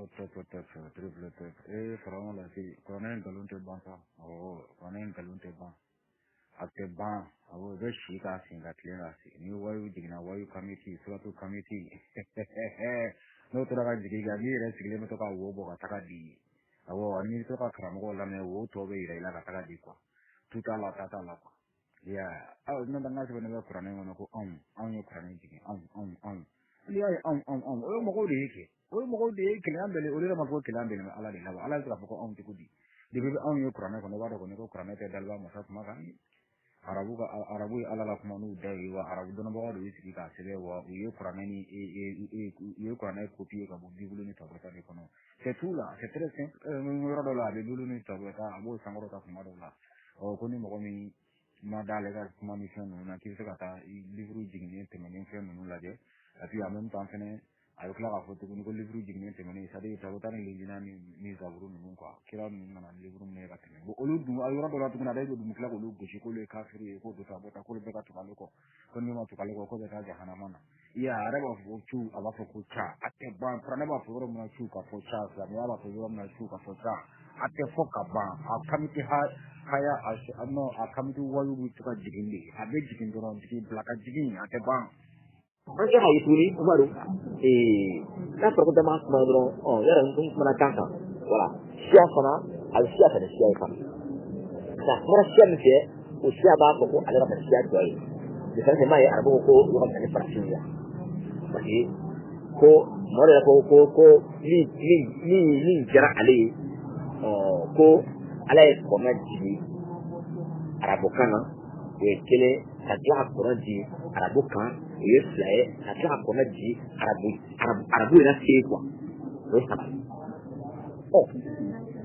Top top, triple top. Faranw lase, kuranɛ in nkalon tɛ ban sa. Awɔ, kuranɛ in nkalon tɛ ban. A tɛ ban. Awɔ, i bɛ si k'a sen ka tilen k'a sigi. Ni wayu jiginna, wayu kamiti, suratu kamiti. N'o tora ka jigin kan, n'i yɛrɛ sigilen bɛ to ka wo bɔ ka taga di. Awɔ, n'i bɛ to ka karamɔgɔw lamɛn, wo tɔ bɛ yira i la ka taga di quoi. Tu t'a la, ta t'a la quoi. Ya, aw n'o tɛ n ka sɛbɛn bɛ kuranɛ kɔnɔ ko anw ye kuranɛ jigin, anw, anw, anw. N'i y'a ye anw, anw, anw, o ye mɔgɔw de ye kɛ. O ye mɔgɔw de ye keleya bɛɛ, olu yɛrɛ ma fɔ ko keleya bɛnnen bɛ Ala de la wa? Ala bɛ se k'a fɔ ko anw cogo di? Depuis bɛ anw ye kuranɛ kɔnɔ, i b'a dɔn kɔni ko kuranɛ tɛ daliba masa kuma kan ye. Arabu ka arabu ye Ala la kuma n'u da ye wa, arabu dɔnnibagaw de y'u sigi k'a sɛbɛn wa, u ye kuranɛ ni u ye kuranɛ copier ka bɔ Bibulu ni Tawurata de kɔnɔ. C'est tout là, c'est très simple. Yɔrɔ dɔ la a bɛ Bibulu ni Tawurata, a b'o sankɔrɔta kuma dɔw la. Ɔ ko ni mɔgɔ min ma d'ale ka kuma ni fɛn ninnu na, k'i bɛ se ka taa livre jiginnen tɛmɛnen fɛn ninnu lajɛ. Et puis en même temps fɛnɛ, a bɛ tila k'a fɔ tuguni ko livre jiginnen tɛmɛnen, c'est à dire Tawurata ni Linjila ni Zaburu ninnu quoi. Kira ninnu nana ni livre minnu ye ka tɛmɛ. Bon, olu dun a yɔrɔ dɔ la tuguni, ale bɛ dun tila k'olu gosi k'olu ye kafiri ye, k'o bɛ taa bɔ tan, k'olu bɛɛ ka tugu ale kɔ, ko n'i ma tugu ale kɔ, k'o bɛ taa jahanama na. I y'a ye, a yɛrɛ b'a fɔ ko cu, a b'a fɔ ko ca, a tɛ ban. Kuranɛ b'a fɔ yɔrɔ min na cu ka fɔ ca, silamɛya b'a fɔ yɔrɔ min na cu ka fɔ ca, a tɛ fɔ ka ban. A kamiti haya a non, a kamiti wayu bɛ to ka jigin de, a bɛ jigin dɔrɔn, jigin bila ka jigin, a tɛ ban. An kɛ ye tuguni Umaru, n'a fɔra ko dama kuma dɔrɔn, ɔ yɔrɔ n kumana kan kan, wala siya fana a bɛ siya fana siya ye fana nka kumana siya min fɛ, o siya b'a fɔ ko ale ka fisa siya tɔ ye. Misali fɛ, m'a ye arabu ko olu ka fisa ni farafinw ye, parce que ko mɔgɔ dɔ ko min min min min diyara ale ye, ɔ ko Ala ye kɔnɔ jigin arabukan na, o ye kelen, ka tila ka kɔnɔ jigin arabu kan, o ye fila ye, ka tila ka kɔnɔ jigin arabu arabu arabu yɛrɛ fɛ yen quoi, o ye saba ye. Ɔ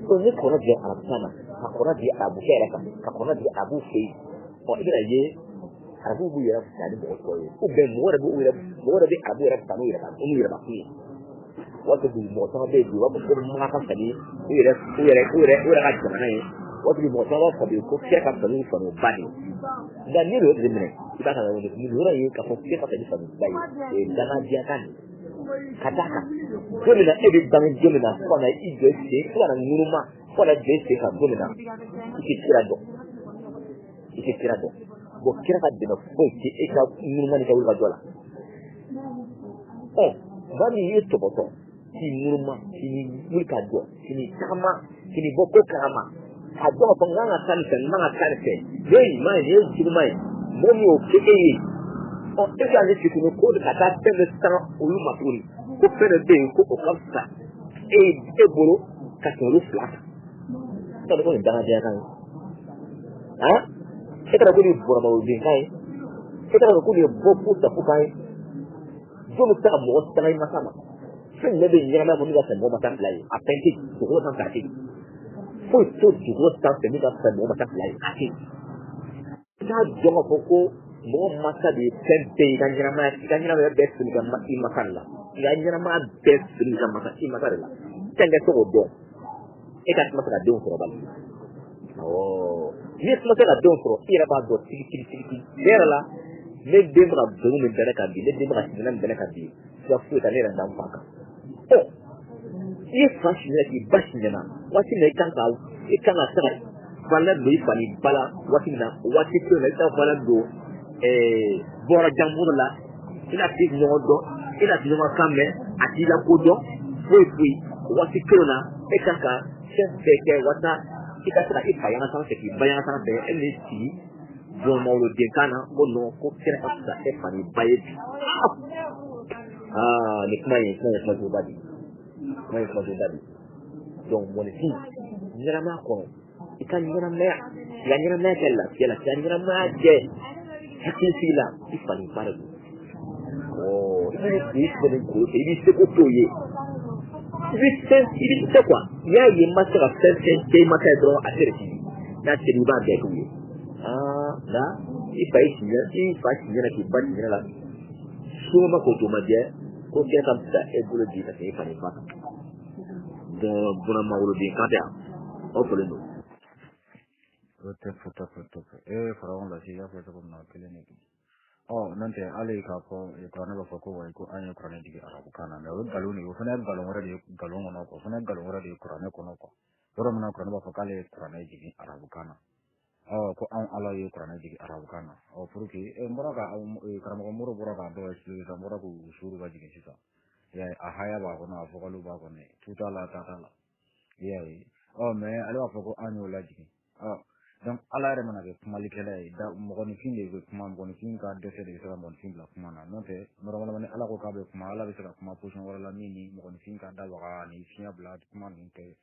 ko ni kɔnɔ jigin arabukan na, ka kɔnɔ jigin arabukɛ yɛrɛ kan, ka kɔnɔ jigin arabu fɛ yen, ɔ i bɛna ye arabuw b'u yɛrɛ fisaya ni mɔgɔ tɔw ye, ou bien mɔgɔ yɛrɛ b'u yɛrɛ, mɔgɔ yɛrɛ bɛ arabu yɛrɛ fisaya n'u yɛrɛ n'u yɛrɛbakun ye. Waati bi mɔgɔ caman bɛ yen bi, u b'a fɔ ko maga ka fisa ni u yɛrɛ u yɛrɛ u yɛrɛ u yɛrɛ ka jamana ye. Waati bi mɔgɔ caman b'a fɔ bi ko kira ka fisa n'u fa n'u ba de ye. Nka n'i y'o jateminɛ, i b'a ka nin yɔrɔ ye k'a fɔ kira ka fisa ni fa n'u ba ye, o ye dangadenya kan de ye. Ka d'a kan don min na e bɛ bange, don min na fo ka na i jɔ i sen, fo ka na ŋunuma, fo ka na jɔ i sen kan, don min na i tɛ kira dɔn, i tɛ kira dɔn. Bon, kira ka dɛmɛ foyi tɛ e ka ŋunuma ni ka wuli ka jɔ la. Ɔ maa min ye tɔbɔtɔ k'i ŋunuma, k'i wuli ka jɔ, k'i tagama, k'i bɔ ko kalama, k'a dɔn k'a fɔ n kan ka taa nin fɛ, n man ka taa nin fɛ, nin ye ɲuman ye, nin ye juguman ye, mɔgɔ min y'o kɛ e ye, ɔ e ka ne tuguni ko ka taa fɛn dɔ sanga olu ma tuguni, ko fɛn dɔ bɛ yen ko o ka fisa e e bolo ka tɛmɛ olu fila kan. E t'a dɔn ko nin dangadenya kan ye, han, e t'a dɔn ko nin ye bɔrɔmaloden kan ye, e t'a dɔn ko nin ye bɔ ko tafu kan ye. Jɔn bɛ se ka mɔgɔ sanga i masa ma? Fɛn jumɛn bɛ ɲɛnamaya kɔnɔ min ka fisa mɔgɔ masa fila ye? A fɛn tɛ dugukolo sanfɛ, a tɛ yen. Foyi t'o dugukolo sanfɛ min ka fisa mɔgɔ masa fila ye, a tɛ yen. I k'a dɔn k'a fɔ ko mɔgɔ masa de ye fɛn bɛɛ ye i ka ɲɛnamaya, i ka ɲɛnamaya bɛɛ siri ka i masa de la, i ka ɲɛnamaya bɛɛ siri ka masa i masa de la. Fɛn kɛ se k'o dɔn, e ka kuma se ka denw sɔrɔ bali. Awɔ, n'i kuma se ka denw sɔrɔ, i yɛrɛ b'a dɔn tigi tigi tigi tigi. Ne yɛrɛ la, ne den bɛ ka degun min bɛn ne kan bi, ne den bɛ ka sinina min bɛn ne kan bi, siga foyi t'a ne yɛrɛ dan fa kan. Ɔ i ye fa siɲɛ k'i ba siɲɛna waati min na, i kan ka se ka valeur don i fa ni ba la waati min na, o waati kelen na i bɛ taa valeur don bɔra janbolo la, i n'a tigi ɲɔgɔn dɔn, i n'a ɲɔgɔn kan mɛn, a t'i la ko dɔn foyi foyi. O waati kelen na, e kan ka fɛn bɛɛ kɛ walasa i ka se ka i fa yanka sanfɛ, k'i ba yanka sanfɛ. E n'i sigi bɔnmawoloden kan na ko non, ko kira ka fisa e fa ni ba ye bi. Aa, nin kuma in, kuma in ye kuma juguba de ye, kuma in ye kuma juguba de ye. Donc mɔnifin ɲɛnamaya kɔnɔ, i ka ɲɛnamaya, i ka ɲɛnamaya kɛ lafiya la, k'i ka ɲɛnamaya kɛ hakilisigi la, i fa ni ba de don. Ɔ i b'i i sɛbɛn k'o kɛ, i b'i seko t'o ye, i bɛ fɛn, i bɛ se quoi. N'i y'a ye n ma se ka fɛn fɛn kɛ i ma taa ye dɔrɔn, a tɛ de k'i ye, n'a tɛ i b'a bɛɛ k'u ye. Aa nka i fa y'i siɲɛ, i fa siɲɛ k'i ba siɲɛ la, soma ko to ma jɛ ko kɛ ka fisa e bolo di ka tɛmɛ i fa ni ba kan. Bɔn mawoloden kan tɛ yan, aw fɔlen don. O tɛ fɔ tɛ fɔ tɛ fɔ. Faranw lase, i y'a fɔ cogo min na, kelen de don. Ɔ n'o tɛ hali k'a fɔ kuranɛ b'a fɔ ko wayi, ko an ye kuranɛ jigin arabukan na, mais o ye nkalon de ye. O fana ye nkalon wɛrɛ de ye nkalon kɔnɔ quoi. O fana ye nkalon wɛrɛ de ye kuranɛ kɔnɔ quoi. Yɔrɔ min na kuranɛ b'a fɔ k'ale ye kuranɛ jigin arabukan na, ɔ ko anw Ala ye kuranɛ jigin arabukan na, ɔ pour que n bɔra ka karamɔgɔ Moro bɔra k'a dɔw expliquer sisan, n bɔra k'u suuru ka jigin sisan. I y'a ye, a haya b'a kɔnɔ, a fɔkaliw b'a kɔnɔ, tu t'a la, ta t'a la, i y'a ye. Ɔ mais ale b'a fɔ ko an y'o lajigin. Ɔ donc Ala yɛrɛ mana kɛ kumalikɛla ye, da mɔgɔninfin de bɛ kuma, mɔgɔninfin ka dɛsɛ de bɛ se ka mɔgɔninfin bila kuma na. N'o tɛ, normalement ni Ala ko k'a bɛ kuma, Ala bɛ se ka kuma position wɛrɛ la min ni mɔgɔninfin ka da waga ani fiɲɛ bila kuma ninnu tɛ.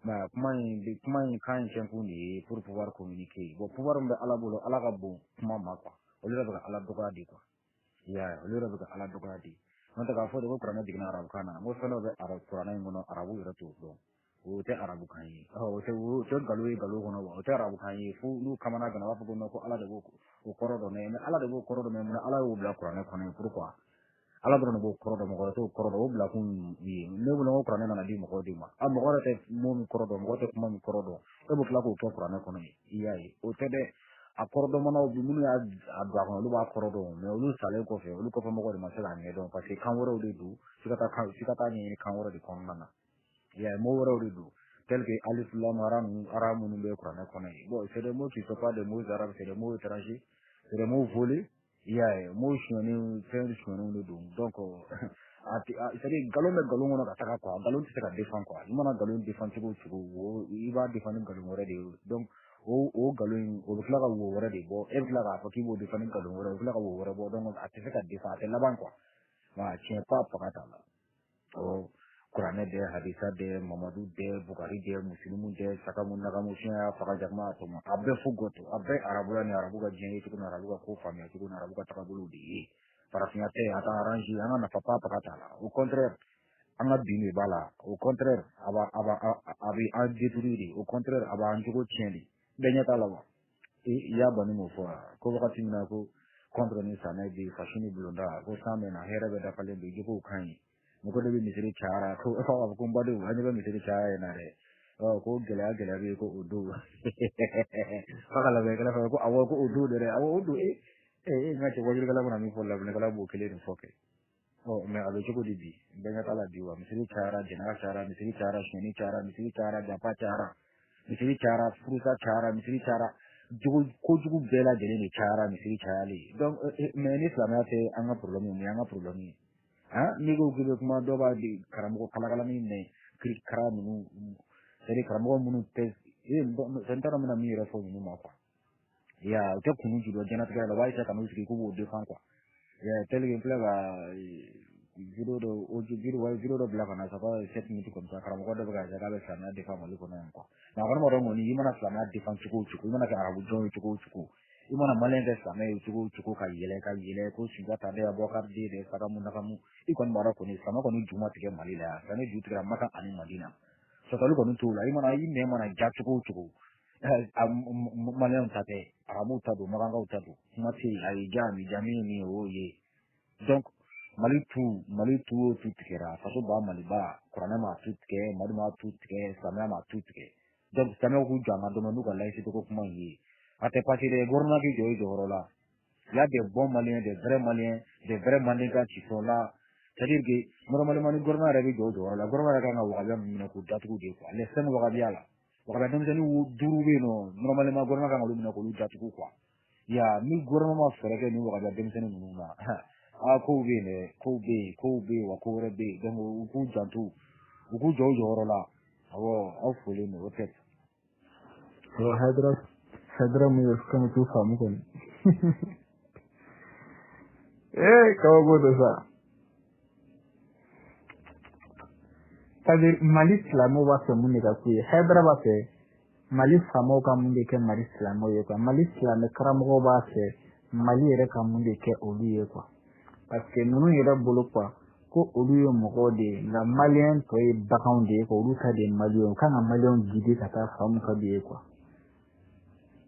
Mais kuma in bi, kuma in kan in kɛkun de ye pour pouvoir communiquer. Bon, pouvoir min bɛ Ala bolo, Ala ka bon kuma ma quoi. Olu yɛrɛ bɛ ka Ala dɔgɔya de quoi, i y'a ye. Olu yɛrɛ bɛ ka Ala dɔgɔya de. N'o tɛ, k'a fɔ de ko kuranɛ jiginna arabukan na, n ko fɛn dɔ bɛ arabu kuranɛ in kɔnɔ, arabu yɛrɛ t'o dɔn, o tɛ arabukan ye. Ɔ o tɛ nkalon ye nkalon kɔnɔ wa, o tɛ arabukan ye. Fo n'u kamana gana, u b'a fɔ ko non, ko Ala de b'o o kɔrɔ dɔn. Mais Ala de b'o kɔrɔ dɔn, mais munna Ala y'o bila kuranɛ kɔnɔ yen? Pourquoi Ala dɔrɔn de b'o kɔrɔ dɔn, mɔgɔ wɛrɛ t'o kɔrɔ dɔn? O bila kun ye ne bolo ko kuranɛ nana di mɔgɔw de ma. A mɔgɔ yɛrɛ tɛ mot min kɔrɔ dɔn, mɔgɔ tɛ kuma min kɔrɔ dɔn, e bɛ tila k'o kɛ kuranɛ kɔnɔ yen, i y'a ye. O tɛ dɛ, a kɔrɔ dɔnbanaw bi minnu y'a don a kɔnɔ, olu b'a kɔrɔ dɔn, mais olu salen kɔfɛ, olu kɔfɛ mɔgɔw de ma se k'a ɲɛdɔn, parce que kan wɛrɛw de don, f'i ka taa kan, f'i ka taa ɲɛɲini kan wɛrɛ de kɔnɔna na, i y'a ye. Mot wɛrɛw de don, tel que alif lam ra ninnu, ara minnu bɛ kuranɛ kɔnɔ yen. Bon, c'est des mots qui sont pas des mots arabes, c'est des mots étrangers, c'est des mots volés, i y'a ye. Mots sonyɛnniw, fɛn sonyɛnniw de don. Donc a tɛ, c'est à dire nkalon bɛ nkalon kɔnɔ ka taga quoi. Nkalon tɛ se ka défend quoi. I mana nkalon défend cogo o cogo, o i b'a défend ni nkalon wɛrɛ de ye. Donc o nkalon in, o bɛ tila ka wo wɛrɛ de bɔ. E bɛ tila k'a fɔ k'i b'o défend ni nkalon wɛrɛ, o bɛ tila ka wo wɛrɛ bɔ. Donc a tɛ se ka défend, a tɛ laban quoi. Wa tiɲɛ pa faga t'a la. Ɔ kuranɛ dɛ, hadisa dɛ, Mamadu dɛ, Bukari dɛ, Musilimu dɛ, sakamu nagamu, fiɲɛ y'a faga, jakuma y'a tɔmɔ, a bɛɛ fo gɔtɔ, a bɛɛ arabuya ni arabu ka diɲɛ ye cogo ni arabu ka ko faamuya cogo ni arabu ka tagabolow de ye. Farafinya tɛ, a t'an arranger, an ka nafa pa faga t'a la. Au contraire, an ka bin de b'a la. Au contraire, a bɛ an détruire de. Au contraire, a b'an jogo tiɲɛ de. Bɛɛ ɲɛ t'a la wa. I y'a bani m'o fɔ wa, ko wagati min na ko contre ni sanɛ bɛ yen, faso ni bulonda, ko san bɛ na, hɛrɛ bɛ dafalen bɛ, jogow ka ɲi, mɔgɔ de bɛ misiri cayara, ko a fɔ ko n badenw, an ɲɛ bɛ misiri caya in na dɛ. Ɔ ko gɛlɛya gɛlɛya bɛ yen, ko o don fa ka labɛnkɛla fɛ, ko awɔ, ko o don dɛ, awɔ, o don. E e n ka cɛ wajulikɛla mana min fɔ, labɛnkɛla b'o kelen de fɔ kɛ. Ɔ mais a bɛ cogo di bi? Bɛɛ ɲɛ t'a la bi wa. Misiri cayara, jɛnɛya cayara, misiri cayara, sonyɛni cayara, misiri cayara, janfa cayara, misiri cayara, furusa cayara, misiri cayara, jogo kojugu bɛɛ lajɛlen de cayara misiri cayalen. Donc mais ni silamɛya tɛ, an ka problème ye mun ye? An ka problème ye han, n'i ko k'i bɛ kuma, dɔw b'a di karamɔgɔ kalakalani minɛ, kirikara ninnu, c'est à dire karamɔgɔ minnu tɛ e n t'a dɔn n bɛna min yɛrɛ fɔ ninnu ma quoi. I y'a ye, u tɛ kunu ju dɔn diɲɛlatigɛ la, u b'a essayer ka n'u sigi k'u b'o défend quoi. I y'a ye, tel que n filɛ ka vidéo dɔ, audio vidéo, vidéo dɔ bila ka na, ça va 7 minutes comme ça. Karamɔgɔ dɔ bɛ ka essayer k'a bɛ silamɛya défend Mali kɔnɔ yan quoi. Mais a kɔni b'a dɔn kɔni, i mana silamɛya défend cogo o cogo, i mana kɛ arabu jɔn ye cogo o cogo, i mana maliyɛn kɛ silamɛ ye cogo o cogo, ka yɛlɛ ka yɛlɛ ko Sunjata de, Abubakar den de, Sakamu Nakamu, i kɔni b'a dɔn kɔni, silamɛ kɔni ju ma tigɛ Mali la yan. Silamɛ ju tigɛra Maka ani Madina, sɔsɔli kɔni t'o la. I mana i nɛn mana ja cogo o cogo, a maliyɛnw ta tɛ, arabuw ta don, makankaw ta don, kuma tɛ yen. A ye ja mi ja min ye min ye, o y'o ye. Donc Mali tu, Mali tu o tu tigɛra, faso ba Maliba, kuranɛ ma tu tigɛ, Mali ma tu tigɛ, silamɛya ma tu tigɛ. Donc silamɛw k'u jɔ an ka dɔn n'u ka laïcité ko kuma in ye, a tɛ passer dɛ. Gouvernement k'i jɔ i jɔyɔrɔ la. Il y a des bons Maliens, des vrais Maliens, des vrais Mandinkas qui sont là. C'est-à-dire que normalement ni gouvernement yɛrɛ bɛ jɔ o jɔyɔrɔ la, gouvernement yɛrɛ kan ka wagabiya ninnu minɛ k'u datugu de quoi. Les cinq wagabiya la, wagabiya denmisɛnnin duuru bɛ yen nɔ, normalement gouvernement kan k'olu minɛ k'olu datugu quoi. Ya ni gouvernement ma fɛɛrɛ kɛ ni wagabiya denmisɛnnin ninnu na, aa kow bɛ yen dɛ, kow bɛ yen, kow bɛ yen wa, ko wɛrɛ bɛ yen. Donc u k'u janto, u k'u jɔ u jɔyɔrɔ la. Awɔ, aw folen don, o tɛ. Haidara, Haidara mun ye kan t'u faamu kɔni. Ee, kabako dɔ sa. C'est-à-dire Mali silamɛw b'a fɛ mun de ka k'u ye? Haidara b'a fɛ Mali faamaw ka mun de kɛ Mali silamɛw ye quoi? Mali silamɛ karamɔgɔw b'a fɛ Mali yɛrɛ ka mun de kɛ olu ye quoi? Parce que ninnu yɛrɛ bolo quoi, ko olu ye mɔgɔw de ye, nka maliyɛn tɔ ye baganw de ye quoi. Olu ta de ye maliyɛnw, u kan ka maliyɛnw guider ka taa fan mun ka d'u ye quoi.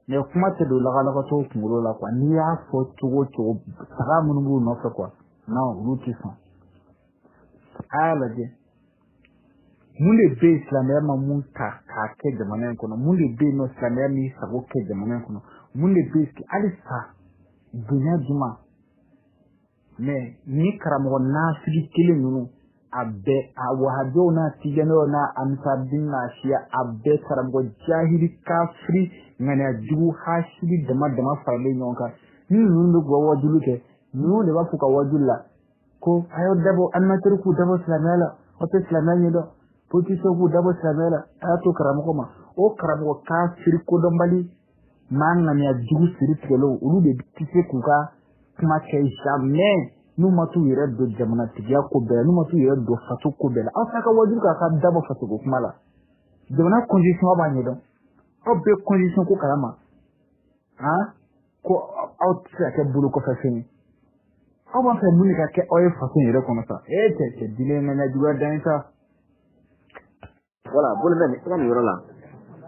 Mais kuma tɛ don lagalakatɔw kunkolo la quoi. N'i y'a fɔ cogo o cogo, saga minnu b'u nɔfɛ quoi, non, olu tɛ sɔn. A y'a lajɛ, mun de bɛ yen silamɛya ma mun ta k'a kɛ jamana in kɔnɔ? Mun de bɛ yen nɔ silamɛya m'i sago kɛ jamana in kɔnɔ? Mun de bɛ yen halisa bonya juma? Mais ni karamɔgɔ nafigi kelen ninnu a bɛɛ, a wahabiyaw n'a tijaniyaw n'a amisabin n'a siya, a bɛɛ karamɔgɔ jahili kafiri ŋaniya jugu hasidi dama dama faralen ɲɔgɔn kan. Ni ninnu bɛ k'u ka wajulu kɛ, ninnu de b'a fɔ ka wajulu la ko a y'aw dabɔ animateur k'u dabɔ silamɛya la, aw tɛ silamɛya ɲɛdɔn, politicien k'u dabɔ silamɛya la, a y'a to karamɔgɔ ma. O karamɔgɔ kafiri kodɔnbali maa ŋaniya jugu siri tigɛlenw, olu de tɛ se k'u ka kuma kɛ jamais n'u ma t'u yɛrɛ don jamanatigiya ko bɛɛ la, n'u ma t'u yɛrɛ don faso ko bɛɛ la. Aw fana ka wajulu k'a ka dabɔ fasoko kuma la. Jamana constitution aw b'a ɲɛdɔn, aw bɛ constitution ko kalama, han, ko aw tɛ se ka kɛ bolo kɔfɛ fɛn ye. Aw b'a fɛ mun de ka kɛ aw ye faso in yɛrɛ kɔnɔ sa? E cɛ cɛ dilen ŋaniya juguya dan ye sa. Voilà, bolo bɛ i ka nin yɔrɔ la.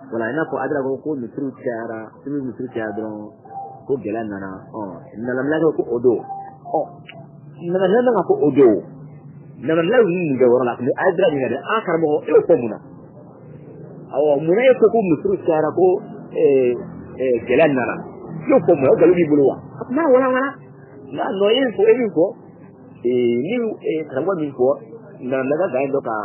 Voilà, i n'a fɔ Adra ko ko misiriw cayara, ni misiri cayara dɔrɔn ko gɛlɛya nana. Nanamila ko o don. Nanamila man ka ko o don. Nanamila y'u mun kɛ yɔrɔ la, ni Adra ɲininka dɛ, an karamɔgɔ e y'o fɔ mun na? Awɔ, mun na e ko ko misiriw cayara ko gɛlɛya nana? I y'o fɔ mun na? O nkalon b'i bolo wa? N'a wala wala. N'a nɔ e min fɔ, e min fɔ, ni karamɔgɔ min fɔ, nanamila ka dan ye dɔ ka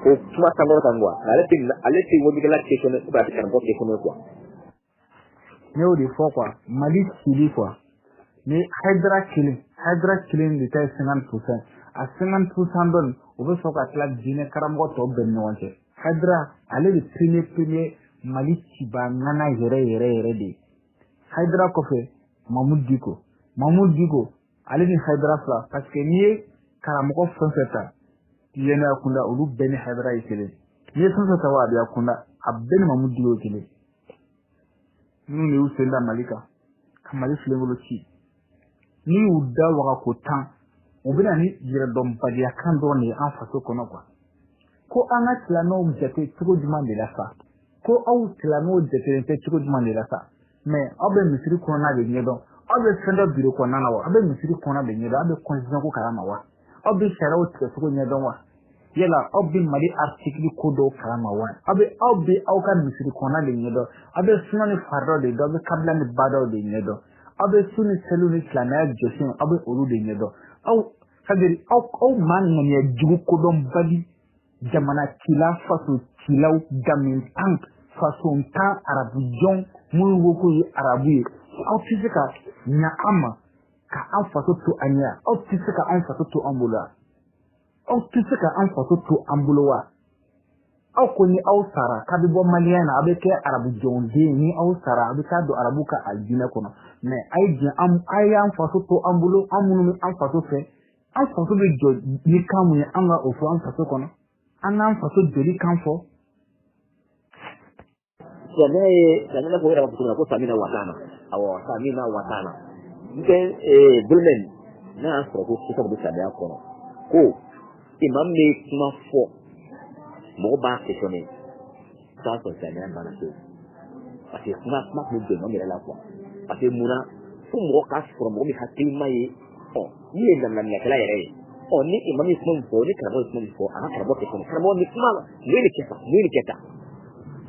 o kuma sankɔrɔ tan quoi. Ale tɛ wajilikɛla questionner ou bien a tɛ karamɔgɔ questionner quoi. Ne y'o de fɔ quoi, Mali cili quoi, ni Hayidara kelen, Hayidara kelen de ta ye 50%, a 50% dɔ nin, o bɛ sɔrɔ ka tila diinɛ karamɔgɔ tɔw bɛɛ ni ɲɔgɔn cɛ. Hayidara ale de premier Mali ciba ŋana yɛrɛ yɛrɛ yɛrɛ de ye. Hayidara kɔfɛ, Mamudu Diko, Mamudu Diko ale ni Hayidara fila, parce que n'i ye karamɔgɔ fɛn fɛn ta yɛnɛya kunda, olu bɛɛ ni Hayidara ye kelen. N'i ye fɛn fɛn ta wahabiya kunda, a bɛɛ ni Mamudu Diko ye kelen. Minnu de y'u sen da Mali kan ka Mali filenkolon ci, n'i y'u da waga ko tan, u bɛ na ni yɛrɛdɔnbaliya kan dɔrɔn de ye an faso kɔnɔ quoi. Ko an ka silamɛw jate cogo jumɛn de la sa? Ko aw silamɛw jatelen tɛ cogo jumɛn de la sa? Mais aw bɛ misiri kɔnɔna de ɲɛdɔn, aw bɛ fɛn dɔ biro kɔnɔna na wa? Aw bɛ misiri kɔnɔna de ɲɛdɔn, aw bɛ constitution ko kalama wa? Aw bɛ sariyaw tigɛcogo ɲɛdɔn wa? Yala aw bɛ Mali article ko dɔw kalama wa? Aw bɛ aw ka misiri kɔnɔna de ɲɛdɔn, aw bɛ suna ni faridaw de dɔn, aw bɛ kabila ni badaw de ɲɛdɔn, aw bɛ sun ni seliw ni silamɛya jɔsenw, aw bɛ olu de ɲɛdɔn. Aw, c'est à dire aw maa ŋaniya jugu kodɔnbali, jamana cila, faso cilaw, damintan, fasontan, arabu jɔn minnu ko k'u ye arabu ye, aw tɛ se ka ɲa an ma ka an faso to an ɲɛ? Aw tɛ se ka an faso to an bolo wa? Aw tɛ se ka an faso to an bolo wa? Aw ko ni aw sara k'a bɛ bɔ maliyɛn na, aw bɛ kɛ arabu jɔnden, ni aw sara aw bɛ taa don arabu ka alijinɛ kɔnɔ. Mais a ye jɛn an, a y'an faso to an bolo. An minnu bɛ an faso fɛ, an faso bɛ jɔ ni kan mun ye? An ka o fɔ an faso kɔnɔ, an k'an faso joli kan fɔ. Silamɛya ye silamɛya ko yɛrɛ b'a fɔ cogo min na ko samina wa taana. Awɔ, samina wa taana. N tɛ bolomɛn n'a y'a sɔrɔ ko sisan bɛ silamɛya kɔnɔ ko imam bɛ kuma fɔ, mɔgɔ b'a questionner, k'a sɔrɔ silamɛya banna pewu, parce que kuma tun bɛ jɔ imam yɛrɛ la quoi. Parce que munna fo mɔgɔ k'a sɔrɔ mɔgɔ min hakilima ye, min ye lamɛnnikɛla yɛrɛ ye, ni imam ye kuma min fɔ, ni karamɔgɔ ye kuma min fɔ, a ka karamɔgɔ questionner: karamɔgɔ, nin kuma, mun ye nin kɛ tan, mun ye nin kɛ tan?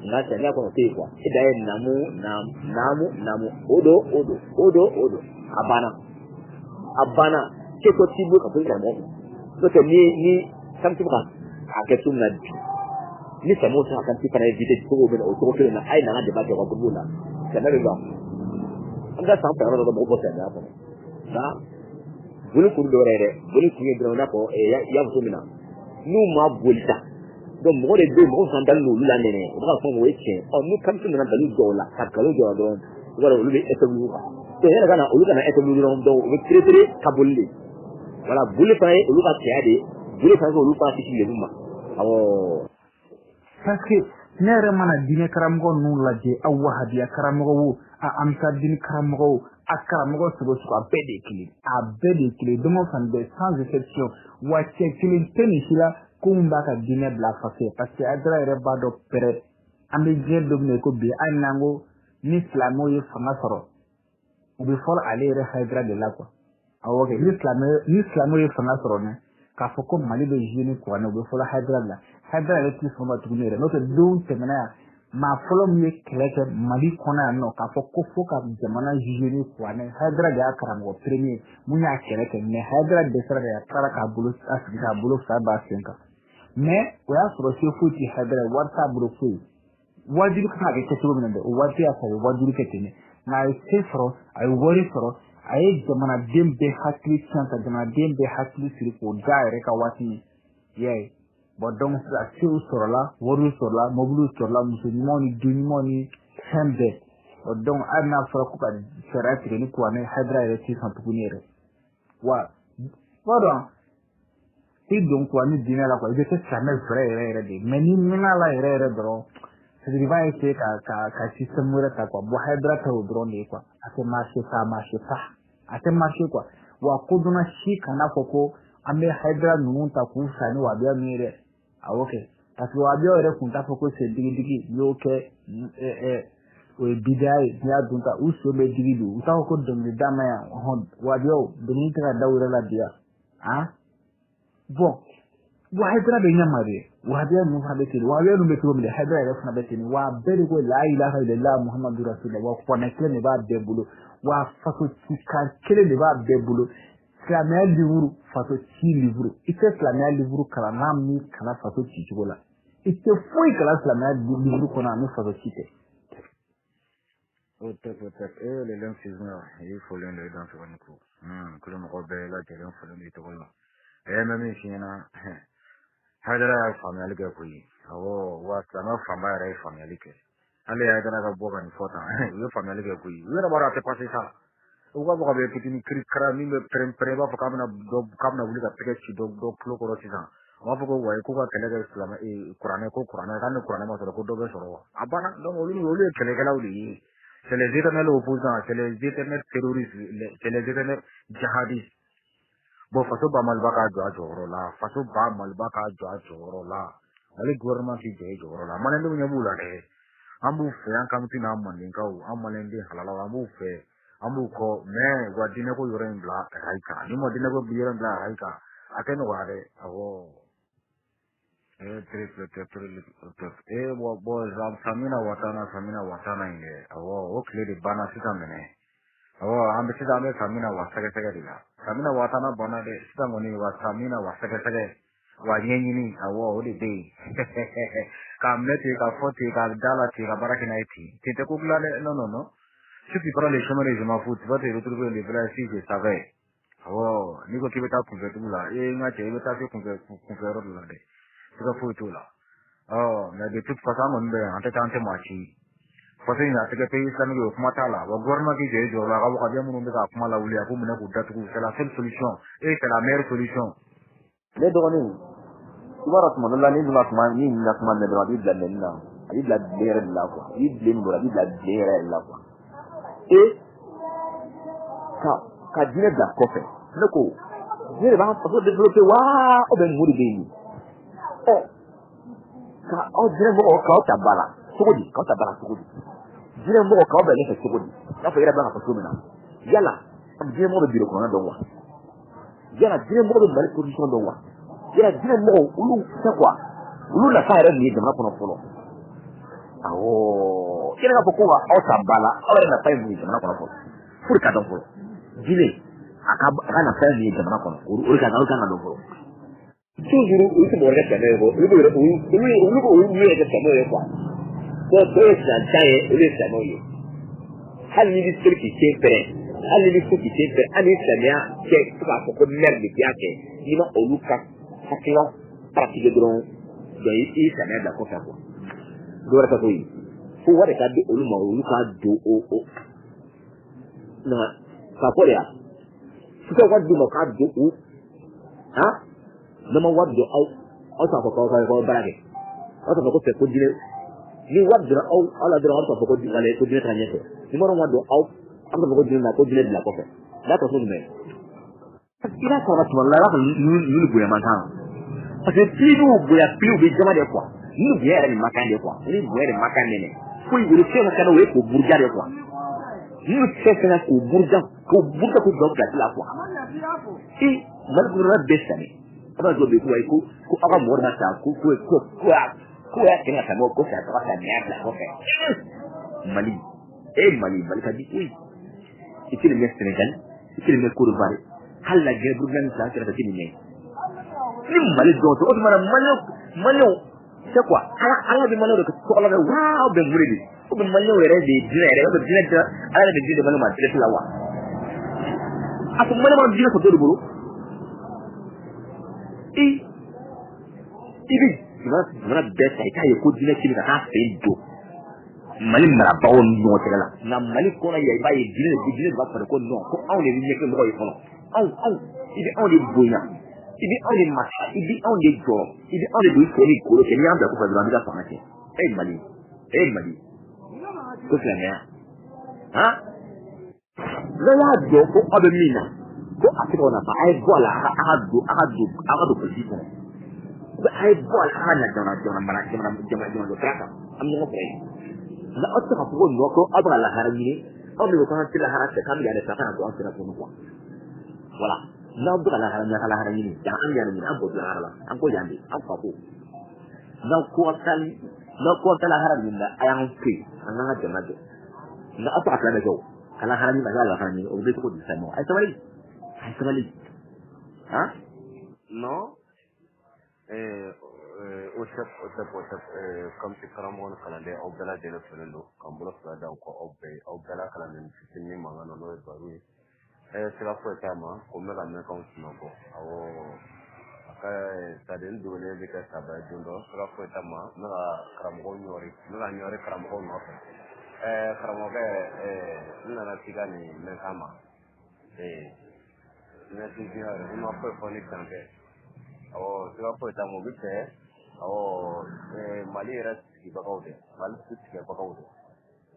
Nka silamɛya kɔnɔ o tɛ yen quoi. E dan ye namu namu namu, o don o don o don o don, a banna, a banna. Kɛtɔ t'i bolo ka fɔ i karamɔgɔ kun, n'o tɛ ni kamiti bɛ ka a kɛ cogo min na bi, ni silamɛw sera ka kamiti fana éviter cogo min na, o cogo kelen na, a ye na an ka débat kɛ u ka groupe la, silamɛ bɛ ban. An ka san fila yɔrɔ dɔ mɔgɔ bɔ silamɛya kɔnɔ, nka boli kun dɔ wɛrɛ ye dɛ. Boli kun ye dɔrɔn i n'a fɔ i y'a fɔ cogo min na, n'u ma boli ta, donc mɔgɔ de bɛ yen, mɔgɔ fana dalen don olu la nɛnɛ, u bɛ ka fɔ o ye tiɲɛ. N'u kamiti nana dalu dɔw la ka nkalon jɔ la dɔrɔn, i b'a dɔn olu bɛ établir quoi. Donc yɛrɛ ka na olu kana établir dɔrɔn, donc u bɛ préférer ka boli de. Voilà, boli fana ye olu ka cɛya de ye, boli fana ye olu fana kisi lebu ma. Awɔ. Parce que ne yɛrɛ mana diinɛ karamɔgɔ ninnu lajɛ, aw wahabiya karamɔgɔ wo, a amisadini karamɔgɔ wo, a karamɔgɔ sugu sugu, a bɛɛ de ye kelen, a bɛɛ de ye kelen, don o fan bɛɛ, sans exception. Wa cɛ kelen tɛ nin si la ko mun b'a ka diinɛ bila a faso ye, parce que Hayidara yɛrɛ b'a dɔn pɛrɛ. An bɛ diɲɛ don min na i ko bi, hali n'an ko ni silamɛw ye fanga sɔrɔ, u bɛ fɔlɔ ale yɛrɛ Hayidara de la quoi. Awɔ kɛ, ni silamɛw ye fanga sɔrɔ ne k'a fɔ ko Mali bɛ jouer ni kuranɛ, u bɛ fɔlɔ Hayidara de la. Hayidara yɛrɛ t'i sɔn ma tuguni yɛrɛ, n'o tɛ don tɛmɛna yan. Maa fɔlɔ min ye kɛlɛ kɛ Mali kɔnɔ yan nɔ k'a fɔ ko fo ka jamana juger ni kuranɛ, Hayidara de y'a karamɔgɔ premier mun y'a kɛlɛ kɛ. Mais Hayidara dɛsɛra de, a taara k'a bolo a sigi k'a bolo fila b'a sen kan. Mais o y'a sɔrɔ se foyi tɛ Hayidara ye, wari t'a bolo foyi. Wajibi kan ka kɛ cogo min na dɛ, o waati y'a sɔrɔ a ye wajibi kɛ ten dɛ. Nka a ye se sɔrɔ, a ye wari sɔrɔ, a ye jamanaden bɛɛ hakili tiɲɛ ka jamanaden bɛɛ hakili siri k'o da a yɛrɛ ka waati min. I y'a ye? Bon, donc sisan sew sɔrɔla, wariw sɔrɔla, mobiliw sɔrɔla, muso ɲumanw ni du ɲumanw ni fɛn bɛɛ. Bon, donc hali n'a fɔra ko ka sariya tigɛ ni kuranɛ, Hayidara yɛrɛ tɛ sɔn tuguni yɛrɛ. Wa b'a dɔn i don kuranɛ diinɛ la quoi, i bɛ kɛ silamɛ vrai yɛrɛ yɛrɛ de ye. Mais n'i mɛnna a la yɛrɛ yɛrɛ dɔrɔn, c'est à dire i b'a essayer ka système wɛrɛ ta quoi. Bon, Hayidara ta o dɔrɔn de ye quoi. A tɛ marcher, ça marche pas, a tɛ marcher quoi. Wa kodɔnna si kana fɔ ko an bɛ Hayidara ninnu ta k'u fisaya ni wahabiya ninnu ye dɛ. Awɔ kɛ, parce que wahabiyaw yɛrɛ kun t'a fɔ ko sen digidigi n'i y'o kɛ o ye bidaya ye. N'i y'a dun ta, u sen bɛ digi bi, u t'a fɔ ko dɔnkilida ma yan. Ɔhɔn, wahabiyaw dɔnkili tɛ ka da u yɛrɛ la bi yan. Ah bon, Hayidara bɛ ɲɛ ma de, wahabiya ninnu fana bɛ ten. Wahabiya ninnu bɛ cogo min de, Hayidara yɛrɛ fana bɛ ten. Wa bɛɛ de ko la ilaha illallah muhammadu rasulullah. Wa kuranɛ kelen de b'a bɛɛ bolo, wa faso cikan kelen de b'a bɛɛ bolo. Silamɛya livre, faso ci livre. I tɛ silamɛya livre kalan n'a m'i kalan faso ci cogo la. I tɛ foyi kalan silamɛya livre kɔnɔ ani faso ci tɛ. O tɛ o tɛ e le lɛn i folen don i dan sɔgɔni ko kulo mɔgɔ bɛɛ lajɛlen folen don i tɔgɔ la. Ɛ mɛ min f'i ɲɛna, Hayidara y'a faamuyali kɛ koyi. Awɔ, wa silamɛ fanba yɛrɛ ye faamuyali kɛ. Hali Hayidara ka bɔ ka nin fɔ tan, u ye faamuyali kɛ koyi. U yɛrɛ b'a dɔn a tɛ passer sa. U b'a fɔ ka bɛ fitinin kirikara min bɛ pɛrɛn-pɛrɛn, i b'a fɔ k'a bɛna dɔ k'a bɛna wuli ka tɛgɛ ci dɔ dɔ tulo kɔrɔ sisan. U b'a fɔ ko wayi, k'u ka kɛlɛ kɛ silamɛ kuranɛ ko kuranɛ k'an ni kuranɛ ma sɔrɔ ko dɔ bɛ sɔrɔ wa. A banna. Donc olu ye kɛlɛkɛlaw de ye. C'est les éternels opposants, c'est les éternels terroristes, c'est les éternels djihadistes. Bon, faso ba Maliba k'a jɔ a jɔyɔrɔ la, faso ba Maliba k'a jɔ a jɔyɔrɔ la. Mali gouvernement k'i jɔ i jɔyɔrɔ la. Maliyɛndenw ɲɛ b'u la dɛ. An b'u fɛ, an kamiti n'an mandenkaw, an maliyɛnden halalaw, an b'u fɛ, an b'u kɔ. Mais u ka diinɛko yɔrɔ in bila rail kan. Ni ma diinɛko yɔrɔ in bila rail kan, a tɛ nɔgɔya dɛ. Awɔ. E triple triple. E bon, samina watana, samina watana in dɛ. Awɔ, o tile de banna sisan minɛ. Awɔ, an bɛ sisan, an bɛ samina wa sɛgɛsɛgɛ de la. Samina watana banna dɛ. Sisan kɔni wa samina wa sɛgɛsɛgɛ wa ɲɛɲini. Awɔ, o de bɛ yen. K'a minɛ ten, k'a fɔ ten, k'a da la ten, ka baara kɛ n'a ye ten. Ten tɛ ko dilan dɛ. Non, non, non. Si tu prends le chemin de je m'en fous, tu vas te retrouver le village si je savais. Awɔ, n'i ko k'i bɛ taa kunfɛ dugu la, e n ka cɛ, i bɛ taa se kunfɛ kunfɛ yɔrɔ dɔ la dɛ. Siga foyi t'o la. Ɔ mais de toute façon, an kɔni bɛ yan, an tɛ taa, an tɛ maa ci. Faso in a tɛ kɛ pays islamique ye, o kuma t'a la. Wa gouvernement k'i jɔ i jɔyɔrɔ la, a ka wakabiya minnu bɛ ka kuma lawuli, a k'u minɛ k'u datugu. C'est la seule solution et c'est la meilleure solution. Ne dɔgɔnin, i b'a dɔn tuma dɔ la ni dun ka kuma ni nin ka kuma mɛn dɔrɔn, a b'i bila nɛni na, a b'i bila bilen yɛrɛ de la quoi. I b'i bilen min dɔrɔn, a b'i bila bilen yɛrɛ de la quoi. E ka diinɛ bila kɔfɛ, ne ko diinɛ de b'an faso développer wa, aw bɛ mun de bɛ yen? Ɔ ka aw diinɛ mɔgɔw k'aw ta ba la cogo di? K'aw ta ba la cogo di? Diinɛ mɔgɔw k'aw bila ɲɛfɛ cogo di? I n'a fɔ i yɛrɛ b'a fɔ cogo min na, yala diinɛ mɔgɔ bɛ biro kɔnɔna dɔn wa? Yala diinɛ mɔgɔ bɛ Mali constitution dɔn wa? Yala diinɛ mɔgɔw olu tɛ quoi, olu nafa yɛrɛ mun ye jamana kɔnɔ fɔlɔ? Awɔ, yɛrɛ k'a fɔ ko ka aw ta ba la, aw yɛrɛ nafa ye mun ye jamana kɔnɔ fɔlɔ? Fo de ka dɔn fɔlɔ. Diinɛ a ka nafa ye mun ye jamana kɔnɔ, o de ka o kan ka dɔn fɔlɔ. Toujours olu tɛ mɔgɔ wɛrɛ kɛ silamɛ ye quoi, olu b'u yɛrɛ olu b'u olu yɛrɛ kɛ silamɛw ye quoi. Donc dɔw ye silamɛtan ye, olu ye silamɛw ye. Hali n'i bɛ seli k'i sen pɛrɛn, hali n'i bɛ so k'i sen pɛrɛn, hali ni silamɛya kɛ fo k'a fɔ ko mɛri de y'a kɛ, n'i ma olu ka hakilina pratiquer dɔrɔn, donc i ye silamɛya bila kɔfɛ quoi. Dɔ wɛrɛ tɛ koyi, fo wari ka di olu ma, olu ka don o na k'a fɔ de ya, fo ka wari d'u ma k'a don u han. N'a ma wari don aw, aw t'a fɔ k'aw ka baara kɛ, aw t'a fɔ ko fɛ ko diinɛ. Ni wari donna aw la dɔrɔn, aw t'a fɔ ko wale ko diinɛ taga ɲɛfɛ. Ni wari ma don aw, aw t'a fɔ ko diinɛ na ko diinɛ bila kɔfɛ. N'a tɔ jumɛn i b'a sɔrɔ tuma dɔ la, i b'a sɔrɔ ninnu bonya man kan, parce que plus n'u bonya, plus u bɛ jama de quoi. Ninnu bonya yɛrɛ de man kan de quoi, ni bonya de man kan de foyi. Olu fɛn fɛn o ye k'o buruja de quoi. Ninnu fɛn fɛn k'o buruja k'u bila place la quoi. I Mali gouvernement bɛɛ silamɛ, a b'a dɔn bɛ ko ayi ko aw ka mɔgɔ de ma ta ko ko ko ko K'o y'a kɛ ka tɛmɛ o kɔfɛ a taga silamɛya bila kɔfɛ. Mali e Mali Mali ka di koyi. I tɛ nin mɛn Sénégal, i tɛ nin mɛn Côte d'Ivoire, hali la Guinée Burkina ni Fila kɛrɛfɛ tɛ nin mɛn. Ni Mali dɔn o tuma na Maliyɛnw c'est quoi ala bɛ Maliyɛnw de tɔgɔ la dɛ waa bɛ mun de o bɛ Maliyɛnw yɛrɛ de diinɛ yɛrɛ o bɛ diinɛ dɛ ala yɛrɛ bɛ diinɛ Maliyɛnw ma direct la wa. A ko Maliyɛnw ma diinɛ sɔrɔ dɔ de bolo. I bɛ jamana bɛɛ ta i t'a ye ko diinɛ kelen ka taa sen don Mali marabagaw ni ɲɔgɔn cɛla la nka Mali kɔnɔ yan i b'a ye diinɛ de b'a fɔ ko non ko anw de bɛ ɲɛkɛ mɔgɔ ye fɔlɔ anw i bɛ anw de bonya i bɛ anw de masa i bɛ anw de jɔ i bɛ anw de don i cɛ ni golo cɛ n'i y'an bila kɔfɛ dɔrɔn an b'i ka fanga cɛ e Mali ko silamɛya han n'aw y'a dɔn ko aw bɛ min na ko a tɛ k'aw nafa a ye bɔ a la a ka don politiki kɔnɔ a ye bɔ a la a ka na jamana jɔ sira kan an bɛ ɲɔgɔn sɔrɔ yen nka aw tɛ se k'a fɔ ko nɔ ko aw bɛ ka lahara ɲini aw de ko k'an tɛ lahara fɛ k'an bɛ yan de fɛ a kana don an senna tuguni quoi voilà n'aw bɛ ka lahara ɲini a ka lahara ɲini yan an bɛ yan de ɲini an bɔ lahara la an ko yan de an fa ko n'aw ko aw tɛ lahara ɲini na a y'an to yen an k'an ka jamana jɔ nka aw tɛ ka fila bɛɛ kɛ o ka lahara ɲini ka lahara ɲini o bɛ kɛ cogo di sisan nɔ a ye sabali han non o tɛ comme si karamɔgɔ ni kalanden aw bɛɛ lajɛlen fɛlen don k'an bolo fila da kɔ aw bɛɛ ye aw bɛɛ la kalanden fitinin mankan na n'o ye baro ye sira foyi t'a ma ko n bɛ ka mɛn k'anw sunɔgɔ awɔ a ka c'est-à-dire n dogolen bɛ kɛ saba ye don dɔ sira foyi t'a ma n bɛ ka karamɔgɔw ɲɔri n bɛ ka ɲɔri karamɔgɔw nɔfɛ karamɔgɔkɛ n nana s'i ka nin mɛnkan ma merci bien i ma foyi fɔ ni dan tɛ awɔ sira foyi t'a ma o bɛ fɛ awɔ Mali yɛrɛ sigibagaw dɛ Mali su tigɛbagaw dɛ